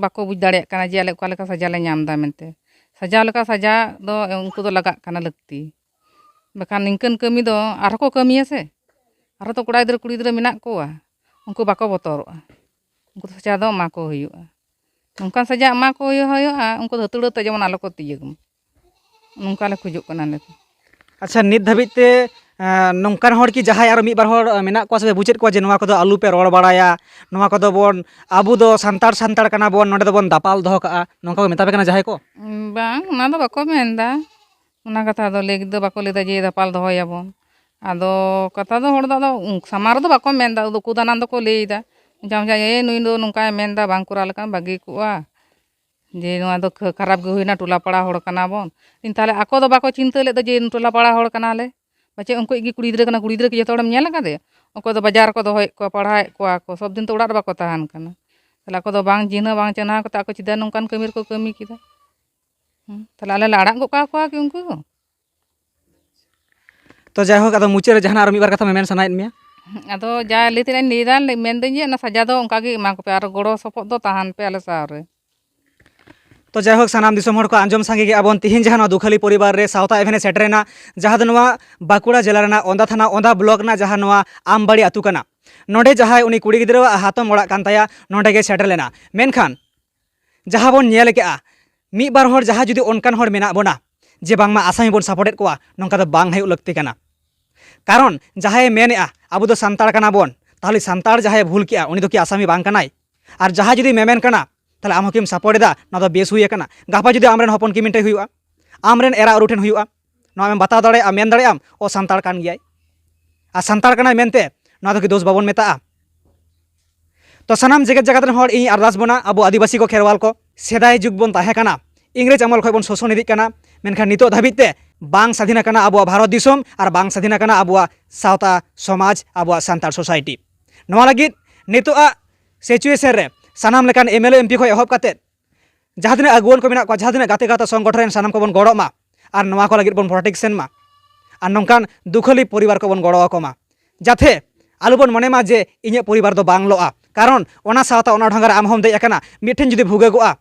ᱵᱟᱠᱚ ᱵᱩᱡᱽ ᱫᱟᱲᱮᱭᱟᱜ ᱠᱟᱱᱟ ᱡᱮ ᱟᱞᱮ ᱚᱠᱟ ᱞᱮᱠᱟ ᱥᱟᱡᱟ ᱞᱮ ᱧᱟᱢ ᱮᱫᱟ ᱢᱮᱱᱛᱮ᱾ ᱥᱟᱡᱟᱣ ᱞᱮᱠᱟ ᱥᱟᱡᱟ ᱫᱚ ᱩᱱᱠᱩ ᱫᱚ ᱞᱟᱜᱟᱜ ᱠᱟᱱᱟ ᱞᱟᱹᱠᱛᱤ᱾ ᱵᱟᱠᱷᱟᱱ ᱱᱤᱝᱠᱟᱹᱱ ᱠᱟᱹᱢᱤ ᱫᱚ ᱟᱨᱦᱚᱸ ᱠᱚ ᱠᱟᱹᱢᱤᱭᱟ ᱥᱮ, ᱟᱨᱦᱚᱸ ᱛᱚ ᱠᱚᱲᱟ ᱜᱤᱫᱽᱨᱟᱹ ᱠᱩᱲᱤ ᱜᱤᱫᱽᱨᱟᱹ ᱢᱮᱱᱟᱜ ᱠᱚᱣᱟ, ᱩᱱᱠᱩ ᱵᱟᱠᱚ ᱵᱚᱛᱚᱨᱚᱜᱼᱟ᱾ ᱩᱱᱠᱩ ᱫᱚ ᱥᱟᱡᱟ ᱫᱚ ᱮᱢᱟ ᱠᱚ ᱦᱩᱭᱩᱜᱼᱟ᱾ ᱱᱚᱝᱠᱟᱱ ᱥᱟᱡᱟ ᱮᱢᱟ ᱠᱚ ᱦᱩᱭᱩᱜᱼᱟ, ᱩᱱᱠᱩ ᱫᱚ ᱦᱟᱹᱛᱲᱟᱹ ᱛᱮ ᱡᱮᱢᱚᱱ ᱟᱞᱚ ᱠᱚ ᱛᱤᱭᱟᱹᱜᱽ ᱢᱟ, ᱱᱚᱝᱠᱟ ᱞᱮ ᱠᱷᱚᱡᱚᱜ ᱠᱟᱱᱟ ᱟᱞᱮ ᱫᱚ᱾ ᱟᱪᱪᱷᱟ, ᱱᱤᱛ ᱫᱷᱟᱹᱵᱤᱡ ᱛᱮ ᱮᱸ, ᱱᱚᱝᱠᱟᱱ ᱦᱚᱲ ᱠᱤ ᱡᱟᱦᱟᱸᱭ ᱟᱨᱚ ᱢᱤᱫ ᱵᱟᱨ ᱦᱚᱲ ᱮᱸ, ᱢᱮᱱᱟᱜ ᱠᱚᱣᱟ ᱥᱮ ᱯᱮ ᱵᱩᱡᱮᱫ ᱠᱚᱣᱟ ᱡᱮ ᱱᱚᱣᱟ ᱠᱚᱫᱚ ᱟᱞᱚ ᱯᱮ ᱨᱚᱲ ᱵᱟᱲᱟᱭᱟ, ᱱᱚᱣᱟ ᱠᱚᱫᱚ ᱵᱚᱱ, ᱟᱵᱚ ᱫᱚ ᱥᱟᱱᱛᱟᱲ ᱥᱟᱱᱛᱟᱲ ᱠᱟᱱᱟ ᱵᱚᱱ, ᱱᱚᱸᱰᱮ ᱫᱚᱵᱚᱱ ᱫᱟᱯᱟᱞ ᱫᱚᱦᱚ ᱠᱟᱜᱼᱟ, ᱱᱚᱝᱠᱟ ᱠᱚ ᱢᱮᱛᱟ ᱯᱮ ᱠᱟᱱᱟ ᱡᱟᱦᱟᱸᱭ ᱠᱚ? ᱵᱟᱝ, ᱚᱱᱟ ᱫᱚ ᱵᱟᱠᱚ ᱢᱮᱱᱫᱟ᱾ ᱚᱱᱟ ᱠᱟᱛᱷᱟ ᱫᱚ ᱞᱟᱹᱭ ᱫᱚ ᱵᱟᱠᱚ ᱞᱟᱹᱭᱫᱟ ᱡᱮ ᱫᱟᱯᱟᱞ ᱫᱚᱦᱚᱭᱟᱵᱚᱱ᱾ ᱟᱫᱚ ᱠᱟᱛᱷᱟ ᱫᱚ ᱦᱚᱲ ᱫᱚ ᱟᱫᱚ ᱥᱟᱢᱟᱝ ᱨᱮᱫᱚ ᱵᱟᱠᱚ ᱢᱮᱱᱫᱟ, ᱩᱠᱩ ᱫᱟᱱᱟᱝ ᱫᱚᱠᱚ ᱞᱟᱹᱭᱫᱟ᱾ ᱡᱟᱢ ᱡᱟᱢ, "ᱮ, ᱱᱩᱭ ᱫᱚ ᱱᱚᱝᱠᱟᱭ ᱢᱮᱱᱫᱟ, ᱵᱟᱝ ᱠᱚᱨᱟᱣ ᱞᱮᱠᱷᱟᱱ ᱵᱷᱟᱹᱜᱤ ᱠᱚᱜᱼᱟ᱾ ᱡᱮ ᱱᱚᱣᱟ ᱫᱚ ᱠᱷ-, ᱠᱷᱟᱨᱟᱯ ᱜᱮ ᱦᱩᱭᱱᱟ, ᱴᱚᱞᱟ ᱯᱟᱲᱟ ᱦᱚᱲ ᱠᱟᱱᱟ ᱵᱚᱱ᱾" ᱛᱟᱦᱞᱮ ᱟᱠᱚ ᱫᱚ ᱵᱟᱠᱚ ᱪᱤᱱᱛᱟᱹ ᱞᱮᱫ ᱫᱚ ᱡᱮ ᱴᱚᱞᱟ ᱯᱟᱲᱟ ᱦᱚᱲ ᱠᱟᱱᱟᱞᱮ, ᱯᱟᱪᱮᱫ ᱩᱱᱠᱩ ᱜᱮ ᱠᱩᱲᱤ ᱜᱤᱫᱽᱨᱟᱹ ᱠᱟᱱᱟ, ᱠᱩᱲᱤ ᱜᱤᱫᱽᱨᱟᱹ ᱠᱤ ᱡᱚᱛᱚ ᱦᱚᱲᱮᱢ ᱧᱮᱞ ᱟᱠᱟᱫᱮᱭᱟ? ᱚᱠᱚᱭ ᱫᱚ ᱵᱟᱡᱟᱨ ᱨᱮᱠᱚ ᱫᱚᱦᱚᱭᱮᱫ ᱠᱚᱣᱟ, ᱯᱟᱲᱦᱟᱣᱮᱫ ᱠᱚᱣᱟ ᱠᱚ, ᱥᱚᱵ ᱫᱤᱱ ᱛᱚ ᱚᱲᱟᱜ ᱨᱮ ᱵᱟᱠᱚ ᱛᱟᱦᱮᱱ ᱠᱟᱱᱟ᱾ ᱛᱟᱦᱞᱮ ᱟᱠᱚ ᱫᱚ ᱵᱟᱝ ᱪᱤᱱᱦᱟᱹ ᱵᱟᱝ ᱪᱤᱱᱦᱟᱹ ᱠᱟᱛᱮ ᱟᱠᱚ ᱪᱮᱫᱟᱜ ᱱᱚᱝᱠᱟᱱ ᱠᱟᱹᱢᱤ ᱨᱮᱠᱚ ᱠᱟᱹᱢᱤ ᱠᱮᱫᱟ? ᱦᱩᱸ, ᱛᱟᱦᱞᱮ ᱟᱞᱮ ᱞᱮ ᱟᱲᱟᱜ ᱜᱚᱫ ᱠᱟᱠᱚᱣᱟ ᱠᱤ ᱩᱱᱠᱩ ᱫᱚ? ᱛᱚ ᱡᱟᱭᱦᱳᱠ, ᱟᱫᱚ ᱢᱩᱪᱟᱹᱫ ᱨᱮ ᱡᱟᱦᱟᱱᱟᱜ ᱟᱨᱚ ᱢᱤᱫ ᱵᱟᱨ ᱠᱟᱛᱷᱟ ᱢᱮᱢᱮᱱ ᱥᱟᱱᱟᱭᱮᱫ ᱢᱮᱭᱟ? ᱟᱫᱚ ᱡᱟ ᱞᱟᱹᱭ ᱛᱮᱱᱟᱜ ᱤᱧ ᱞᱟᱹᱭᱫᱟ, ᱢᱮᱱᱫᱟᱹᱧ ᱡᱮ ᱚᱱᱟ ᱥᱟᱡᱟ ᱫᱚ ᱚᱱᱠᱟ ᱜᱮ ᱮᱢᱟ ᱠᱚᱯᱮ ᱟᱨ ᱜᱚᱲᱚ ᱥᱚᱯᱚᱦᱚᱫ ᱫᱚ ᱛᱟᱦᱮᱱ ᱯᱮ ᱟᱞᱮ ᱥᱟᱶ ᱨᱮ᱾ ᱛᱚ ᱡᱟᱭᱦᱳᱠ, ᱥᱟᱱᱟᱢ ᱫᱤᱥᱚᱢ ᱦᱚᱲ ᱠᱚ ᱟᱸᱡᱚᱢ ᱥᱟᱸᱜᱮ ᱜᱮ ᱟᱵᱚᱱ ᱛᱤᱦᱤᱧ ᱡᱟᱦᱟᱸ ᱱᱚᱣᱟ ᱫᱩᱠᱷᱟᱹᱞᱤ ᱯᱚᱨᱤᱵᱟᱨ ᱨᱮ ᱥᱟᱶᱛᱟ ᱮᱵᱷᱮᱱ ᱮ ᱥᱮᱴᱮᱨᱮᱱᱟ, ᱡᱟᱦᱟᱸ ᱫᱚ ᱱᱚᱣᱟ ᱵᱟᱸᱠᱩᱲᱟ ᱡᱮᱞᱟ ᱨᱮᱱᱟᱜ ᱚᱸᱫᱟ ᱛᱷᱟᱱᱟ ᱚᱸᱫᱟ ᱵᱞᱚᱠ ᱨᱮᱱᱟᱜ ᱡᱟᱦᱟᱸ ᱱᱚᱣᱟ ᱟᱢᱵᱟᱲᱤ ᱟᱹᱛᱩ ᱠᱟᱱᱟ᱾ ᱱᱚᱰᱮ ᱡᱟᱦᱟᱸᱭ ᱩᱱᱤ ᱠᱩᱲᱤ ᱜᱤᱫᱽᱨᱟᱹᱣᱟᱜ ᱦᱟᱛᱚᱢ ᱚᱲᱟᱜ ᱠᱟᱱ ᱛᱟᱭᱟ, ᱱᱚᱰᱮ ᱜᱮ ᱥᱮᱴᱮᱨ ᱞᱮᱱᱟ᱾ ᱢᱮᱱᱠᱷᱟᱱ ᱡᱟᱦᱟᱸ ᱵᱚᱱ ᱧᱮᱞ ᱠᱮᱜᱼᱟ, ᱢᱤᱫ ᱵᱟᱨ ᱦᱚᱲ ᱡᱟᱦᱟᱸ ᱡᱩᱫᱤ ᱚᱱᱠᱟᱱ ᱦᱚᱲ ᱢᱮᱱᱟᱜ ᱵᱚᱱᱟ ᱡᱮ ᱵᱟᱝᱢᱟ ᱟᱥᱟᱢᱤ ᱵᱚᱱ ᱥᱟᱯᱳᱨᱴᱮᱫ ᱠᱚᱣᱟ, ᱱᱚᱝᱠᱟ ᱫᱚ ᱵᱟᱝ ᱦᱩᱭᱩᱜ ᱞᱟᱹᱠᱛᱤ ᱠᱟᱱᱟ᱾ ᱠᱟᱨᱚᱱ ᱡᱟᱦᱟᱸᱭᱮ ᱢᱮᱱᱮᱜᱼᱟ ᱟᱵᱚ ᱫᱚ ᱥᱟᱱᱛᱟᱲ ᱠᱟᱱᱟ ᱵᱚᱱ, ᱛᱟᱦᱚᱞᱮ ᱥᱟᱱᱛᱟᱲ ᱡᱟᱦᱟᱸᱭᱮ ᱵᱷᱩᱞ ᱠᱮᱜᱼᱟ ᱩᱱᱤ ᱫᱚ ᱠᱤ ᱟᱥᱟᱢᱤ ᱵᱟᱝ ᱠᱟᱱᱟᱭ? ᱟᱨ ᱡᱟᱦᱟᱸᱭ ᱡᱩᱫᱤ ᱢᱮᱢᱮᱱ ᱠᱟᱱᱟ, ᱛᱟᱦᱚᱞᱮ ᱟᱢ ᱦᱚᱸ ᱠᱤᱢ ᱥᱟᱯᱳᱨᱴ ᱮᱫᱟ, ᱱᱚᱣᱟ ᱫᱚ ᱵᱮᱥ ᱦᱩᱭ ᱟᱠᱟᱱᱟ᱾ ᱜᱟᱯᱟ ᱡᱩᱫᱤ ᱟᱢᱨᱮᱱ ᱦᱚᱯᱚᱱ ᱠᱤ ᱢᱤᱫᱴᱮᱡ ᱦᱩᱭᱩᱜᱼᱟ, ᱟᱢᱨᱮᱱ ᱮᱨᱟ ᱩᱨᱩ ᱴᱷᱮᱱ ᱦᱩᱭᱩᱜᱼᱟ, ᱱᱚᱣᱟ ᱟᱢᱮᱢ ᱵᱟᱛᱟᱣ ᱫᱟᱲᱮᱭᱟᱜᱼᱟ, ᱢᱮᱱ ᱫᱟᱲᱮᱭᱟᱜ ᱟᱢ, "ᱚ, ᱥᱟᱱᱛᱟᱲ ᱠᱟᱱ ᱜᱮᱭᱟᱭ"? ᱟᱨ ᱥᱟᱱᱛᱟᱲ ᱠᱟᱱᱟᱭ ᱢᱮᱱᱛᱮ ᱱᱚᱣᱟ ᱫᱚ ᱠᱤ ᱫᱳᱥ ᱵᱟᱵᱚᱱ ᱢᱮᱛᱟᱜᱼᱟ? ᱛᱚ ᱥᱟᱱᱟᱢ ᱡᱮᱜᱮᱛ ᱡᱟᱠᱟᱛ ᱨᱮᱱ ᱦᱚᱲ, ᱤᱧ ᱟᱨᱫᱟᱥ ᱵᱚᱱᱟ, ᱟᱵᱚ ᱟᱹᱫᱤᱵᱟᱹᱥᱤ ᱠᱚ ᱠᱷᱮᱨᱣᱟᱞ ᱠᱚ, ᱥᱮᱫᱟᱭ ᱡᱩᱜᱽ ᱵᱚᱱ ᱛᱟᱦᱮᱸ ᱠᱟᱱᱟ, ᱤᱝᱨᱮᱡᱽ ᱟᱢᱚᱞ ᱠᱷᱚᱱ ᱵᱚᱱ ᱥᱳᱥᱚᱱ ᱤᱫᱤᱜ ᱠᱟᱱᱟ, ᱢᱮᱱᱠᱷᱟᱱ ᱱᱤᱛᱚᱜ ᱫᱷᱟᱹᱵᱤᱡ ᱛᱮ ᱵᱟᱝ ᱥᱟᱫᱷᱤᱱ ᱟᱠᱟᱱᱟ ᱟᱵᱚᱣᱟᱜ ᱵᱷᱟᱨᱚᱛ ᱫᱤᱥᱚᱢ ᱟᱨ ᱵᱟᱝ ᱥᱟᱫᱷᱤᱱ ᱟᱠᱟᱱᱟ ᱟᱵᱚᱣᱟᱜ ᱥᱟᱶᱛᱟ ᱥᱚᱢᱟᱡᱽ, ᱟᱵᱚᱣᱟᱜ ᱥᱟᱱᱛᱟᱲ ᱥᱳᱥᱟᱭᱴᱤ᱾ ᱱᱚᱣᱟ ᱞᱟᱹᱜᱤᱫ ᱱᱤᱛᱚᱜᱟᱜ ᱥᱤᱪᱩᱭᱮᱥᱚᱱ ᱨᱮ ᱥᱟᱱᱟᱢ ᱞᱮᱠᱟᱱ M L A, M P ᱠᱷᱚᱱ ᱮᱦᱚᱵ ᱠᱟᱛᱮ ᱡᱟᱦᱟᱸ ᱛᱤᱱᱟᱹᱜ ᱟᱹᱜᱩᱣᱟᱹᱱ ᱠᱚ ᱢᱮᱱᱟᱜ ᱠᱚᱣᱟ, ᱡᱟᱦᱟᱸ ᱛᱤᱱᱟᱹᱜ ᱜᱟᱛᱮ ᱜᱟᱶᱛᱟ ᱥᱚᱝᱜᱚᱴᱷᱚᱱ ᱨᱮᱱ ᱥᱟᱱᱟᱢ ᱠᱚᱵᱚᱱ ᱜᱚᱲᱚᱜ ᱢᱟ ᱟᱨ ᱱᱚᱣᱟ ᱠᱚ ᱞᱟᱹᱜᱤᱫ ᱵᱚᱱ ᱯᱨᱚᱴᱮᱠᱥᱚᱱ ᱢᱟ᱾ ᱟᱨ ᱱᱚᱝᱠᱟᱱ ᱫᱩᱠᱷᱟᱹᱞᱤ ᱯᱚᱨᱤᱵᱟᱨ ᱠᱚᱵᱚᱱ ᱜᱚᱲᱚ ᱟᱠᱚ ᱢᱟ, ᱡᱟᱛᱮ ᱟᱞᱚᱵᱚᱱ ᱢᱚᱱᱮ ᱢᱟ ᱡᱮ ᱤᱧᱟᱹᱜ ᱯᱚᱨᱤᱵᱟᱨ ᱫᱚ ᱵᱟᱝ ᱞᱚᱜᱼᱟ, ᱠᱟᱨᱚᱱ ᱚᱱᱟ ᱥᱟᱶᱛᱟ, ᱚᱱᱟ ᱰᱷᱚᱸᱜᱟ ᱨᱮ ᱟᱢ ᱦᱚᱸᱢ ᱫᱮᱡ ᱟᱠᱟᱱᱟ, ᱢᱤᱫ ᱴᱷᱮᱱ ᱡᱩᱫᱤ ᱵᱷᱩᱜᱟᱹᱜᱚᱜᱼᱟ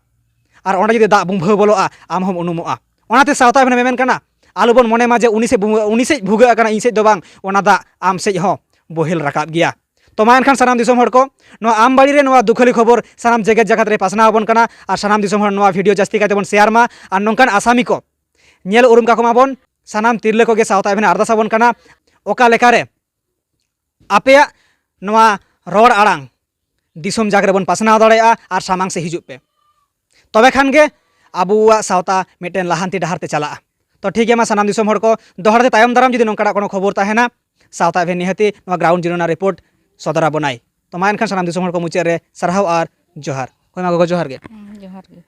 ᱟᱨ ᱚᱸᱰᱮ ᱡᱩᱫᱤ ᱫᱟᱜ ᱵᱩᱢᱵᱷᱟᱹᱣ ᱵᱚᱞᱚᱜᱼᱟ, ᱟᱢ ᱦᱚᱸᱢ ᱩᱱᱩᱢᱚᱜᱼᱟ᱾ ᱚᱱᱟᱛᱮ ᱥᱟᱶᱛᱟ ᱮᱵᱷᱮᱱ ᱢᱮᱢᱮᱱ ᱠᱟᱱᱟ, ᱟᱞᱚᱵᱚᱱ ᱢᱚᱱᱮ ᱢᱟ ᱡᱮ ᱩᱱᱤ ᱥᱮᱫ ᱵᱷᱩ-, ᱩᱱᱤ ᱥᱮᱫ ᱵᱷᱩᱜᱟᱹᱜ ᱟᱠᱟᱱᱟ, ᱤᱧ ᱥᱮᱫ ᱫᱚ ᱵᱟᱝ, ᱚᱱᱟ ᱫᱟᱜ ᱟᱢ ᱥᱮᱫ ᱦᱚᱸ ᱵᱳᱦᱮᱞ ᱨᱟᱠᱟᱵ ᱜᱮᱭᱟ᱾ ᱛᱚ ᱢᱟ ᱮᱱᱠᱷᱟᱱ ᱥᱟᱱᱟᱢ ᱫᱤᱥᱚᱢ ᱦᱚᱲ ᱠᱚ, ᱱᱚᱣᱟ ᱟᱢᱵᱟᱲᱤ ᱨᱮ ᱱᱚᱣᱟ ᱫᱩᱠᱷᱟᱹᱞᱤ ᱠᱷᱚᱵᱚᱨ ᱥᱟᱱᱟᱢ ᱡᱮᱜᱮᱛ ᱡᱟᱠᱟᱛ ᱨᱮ ᱯᱟᱥᱱᱟᱣ ᱟᱵᱚᱱ ᱠᱟᱱᱟ ᱟᱨ ᱥᱟᱱᱟᱢ ᱫᱤᱥᱚᱢ ᱦᱚᱲ ᱱᱚᱣᱟ ᱵᱷᱤᱰᱤᱭᱳ ᱡᱟᱹᱥᱛᱤ ᱠᱟᱭᱛᱮ ᱵᱚᱱ ᱥᱮᱭᱟᱨ ᱢᱟ ᱟᱨ ᱱᱚᱝᱠᱟᱱ ᱟᱥᱟᱢᱤ ᱠᱚ ᱧᱮᱞ ᱩᱨᱩᱢ ᱠᱟᱠᱚ ᱢᱟᱵᱚᱱ᱾ ᱥᱟᱱᱟᱢ ᱛᱤᱨᱞᱟᱹ ᱠᱚᱜᱮ ᱥᱟᱶᱛᱟ ᱮᱵᱷᱮᱱ ᱟᱨᱫᱟᱥ ᱟᱵᱚᱱ ᱠᱟᱱᱟ, ᱚᱠᱟ ᱞᱮᱠᱟᱨᱮ ᱟᱯᱮᱭᱟᱜ ᱱᱚᱣᱟ ᱨᱚᱲ ᱟᱲᱟᱝ ᱫᱤᱥᱚᱢ ᱡᱟᱠ ᱨᱮᱵᱚᱱ ᱯᱟᱥᱱᱟᱣ ᱫᱟᱲᱮᱭᱟᱜᱼᱟ ᱟᱨ ᱥᱟᱢᱟᱝ ᱥᱮᱫ ᱦᱤᱡᱩᱜ ᱯᱮ᱾ ᱛᱚᱵᱮ ᱠᱷᱟᱱ ᱜᱮ ᱟᱵᱚᱣᱟᱜ ᱥᱟᱶᱛᱟ ᱢᱤᱫᱴᱮᱱ ᱞᱟᱦᱟᱱᱛᱤ ᱰᱟᱦᱟᱨ ᱛᱮ ᱪᱟᱞᱟᱜᱼᱟ᱾ ᱛᱚ ᱴᱷᱤᱠ ᱜᱮᱭᱟ, ᱢᱟ ᱥᱟᱱᱟᱢ ᱫᱤᱥᱚᱢ ᱦᱚᱲ ᱠᱚ, ᱫᱚᱦᱲᱟ ᱛᱮ ᱛᱟᱭᱚᱢ ᱫᱟᱨᱟᱢ ᱡᱩᱫᱤ ᱱᱚᱝᱠᱟᱱᱟᱜ ᱠᱳᱱᱳ ᱠᱷᱚᱵᱚᱨ ᱛᱟᱦᱮᱱᱟ, ᱥᱟᱶᱛᱟ ᱮᱵᱷᱮᱱ ᱱᱤᱦᱟᱹᱛᱤ ᱱᱚᱣᱟ ᱜᱨᱟᱣᱩᱱᱰ ᱡᱤᱨᱳ ᱨᱮᱱᱟᱜ ᱨᱤᱯᱳᱨᱴ ᱥᱚᱫᱚᱨ ᱟᱵᱚᱱᱟᱭ᱾ ᱛᱚ ᱢᱟ ᱮᱱᱠᱷᱟᱱ ᱥᱟᱱᱟᱢ ᱫᱤᱥᱚᱢ ᱦᱚᱲ ᱠᱚ ᱢᱩᱪᱟᱹᱫ ᱨᱮ ᱥᱟᱨᱦᱟᱣ ᱟᱨ ᱡᱚᱦᱟᱨ᱾ ᱦᱳᱭ ᱢᱟ ᱜᱚᱜᱚ, ᱡᱚᱦᱟᱨ ᱜᱮ᱾ ᱦᱩᱸ, ᱡᱚᱦᱟᱨ ᱜᱮ᱾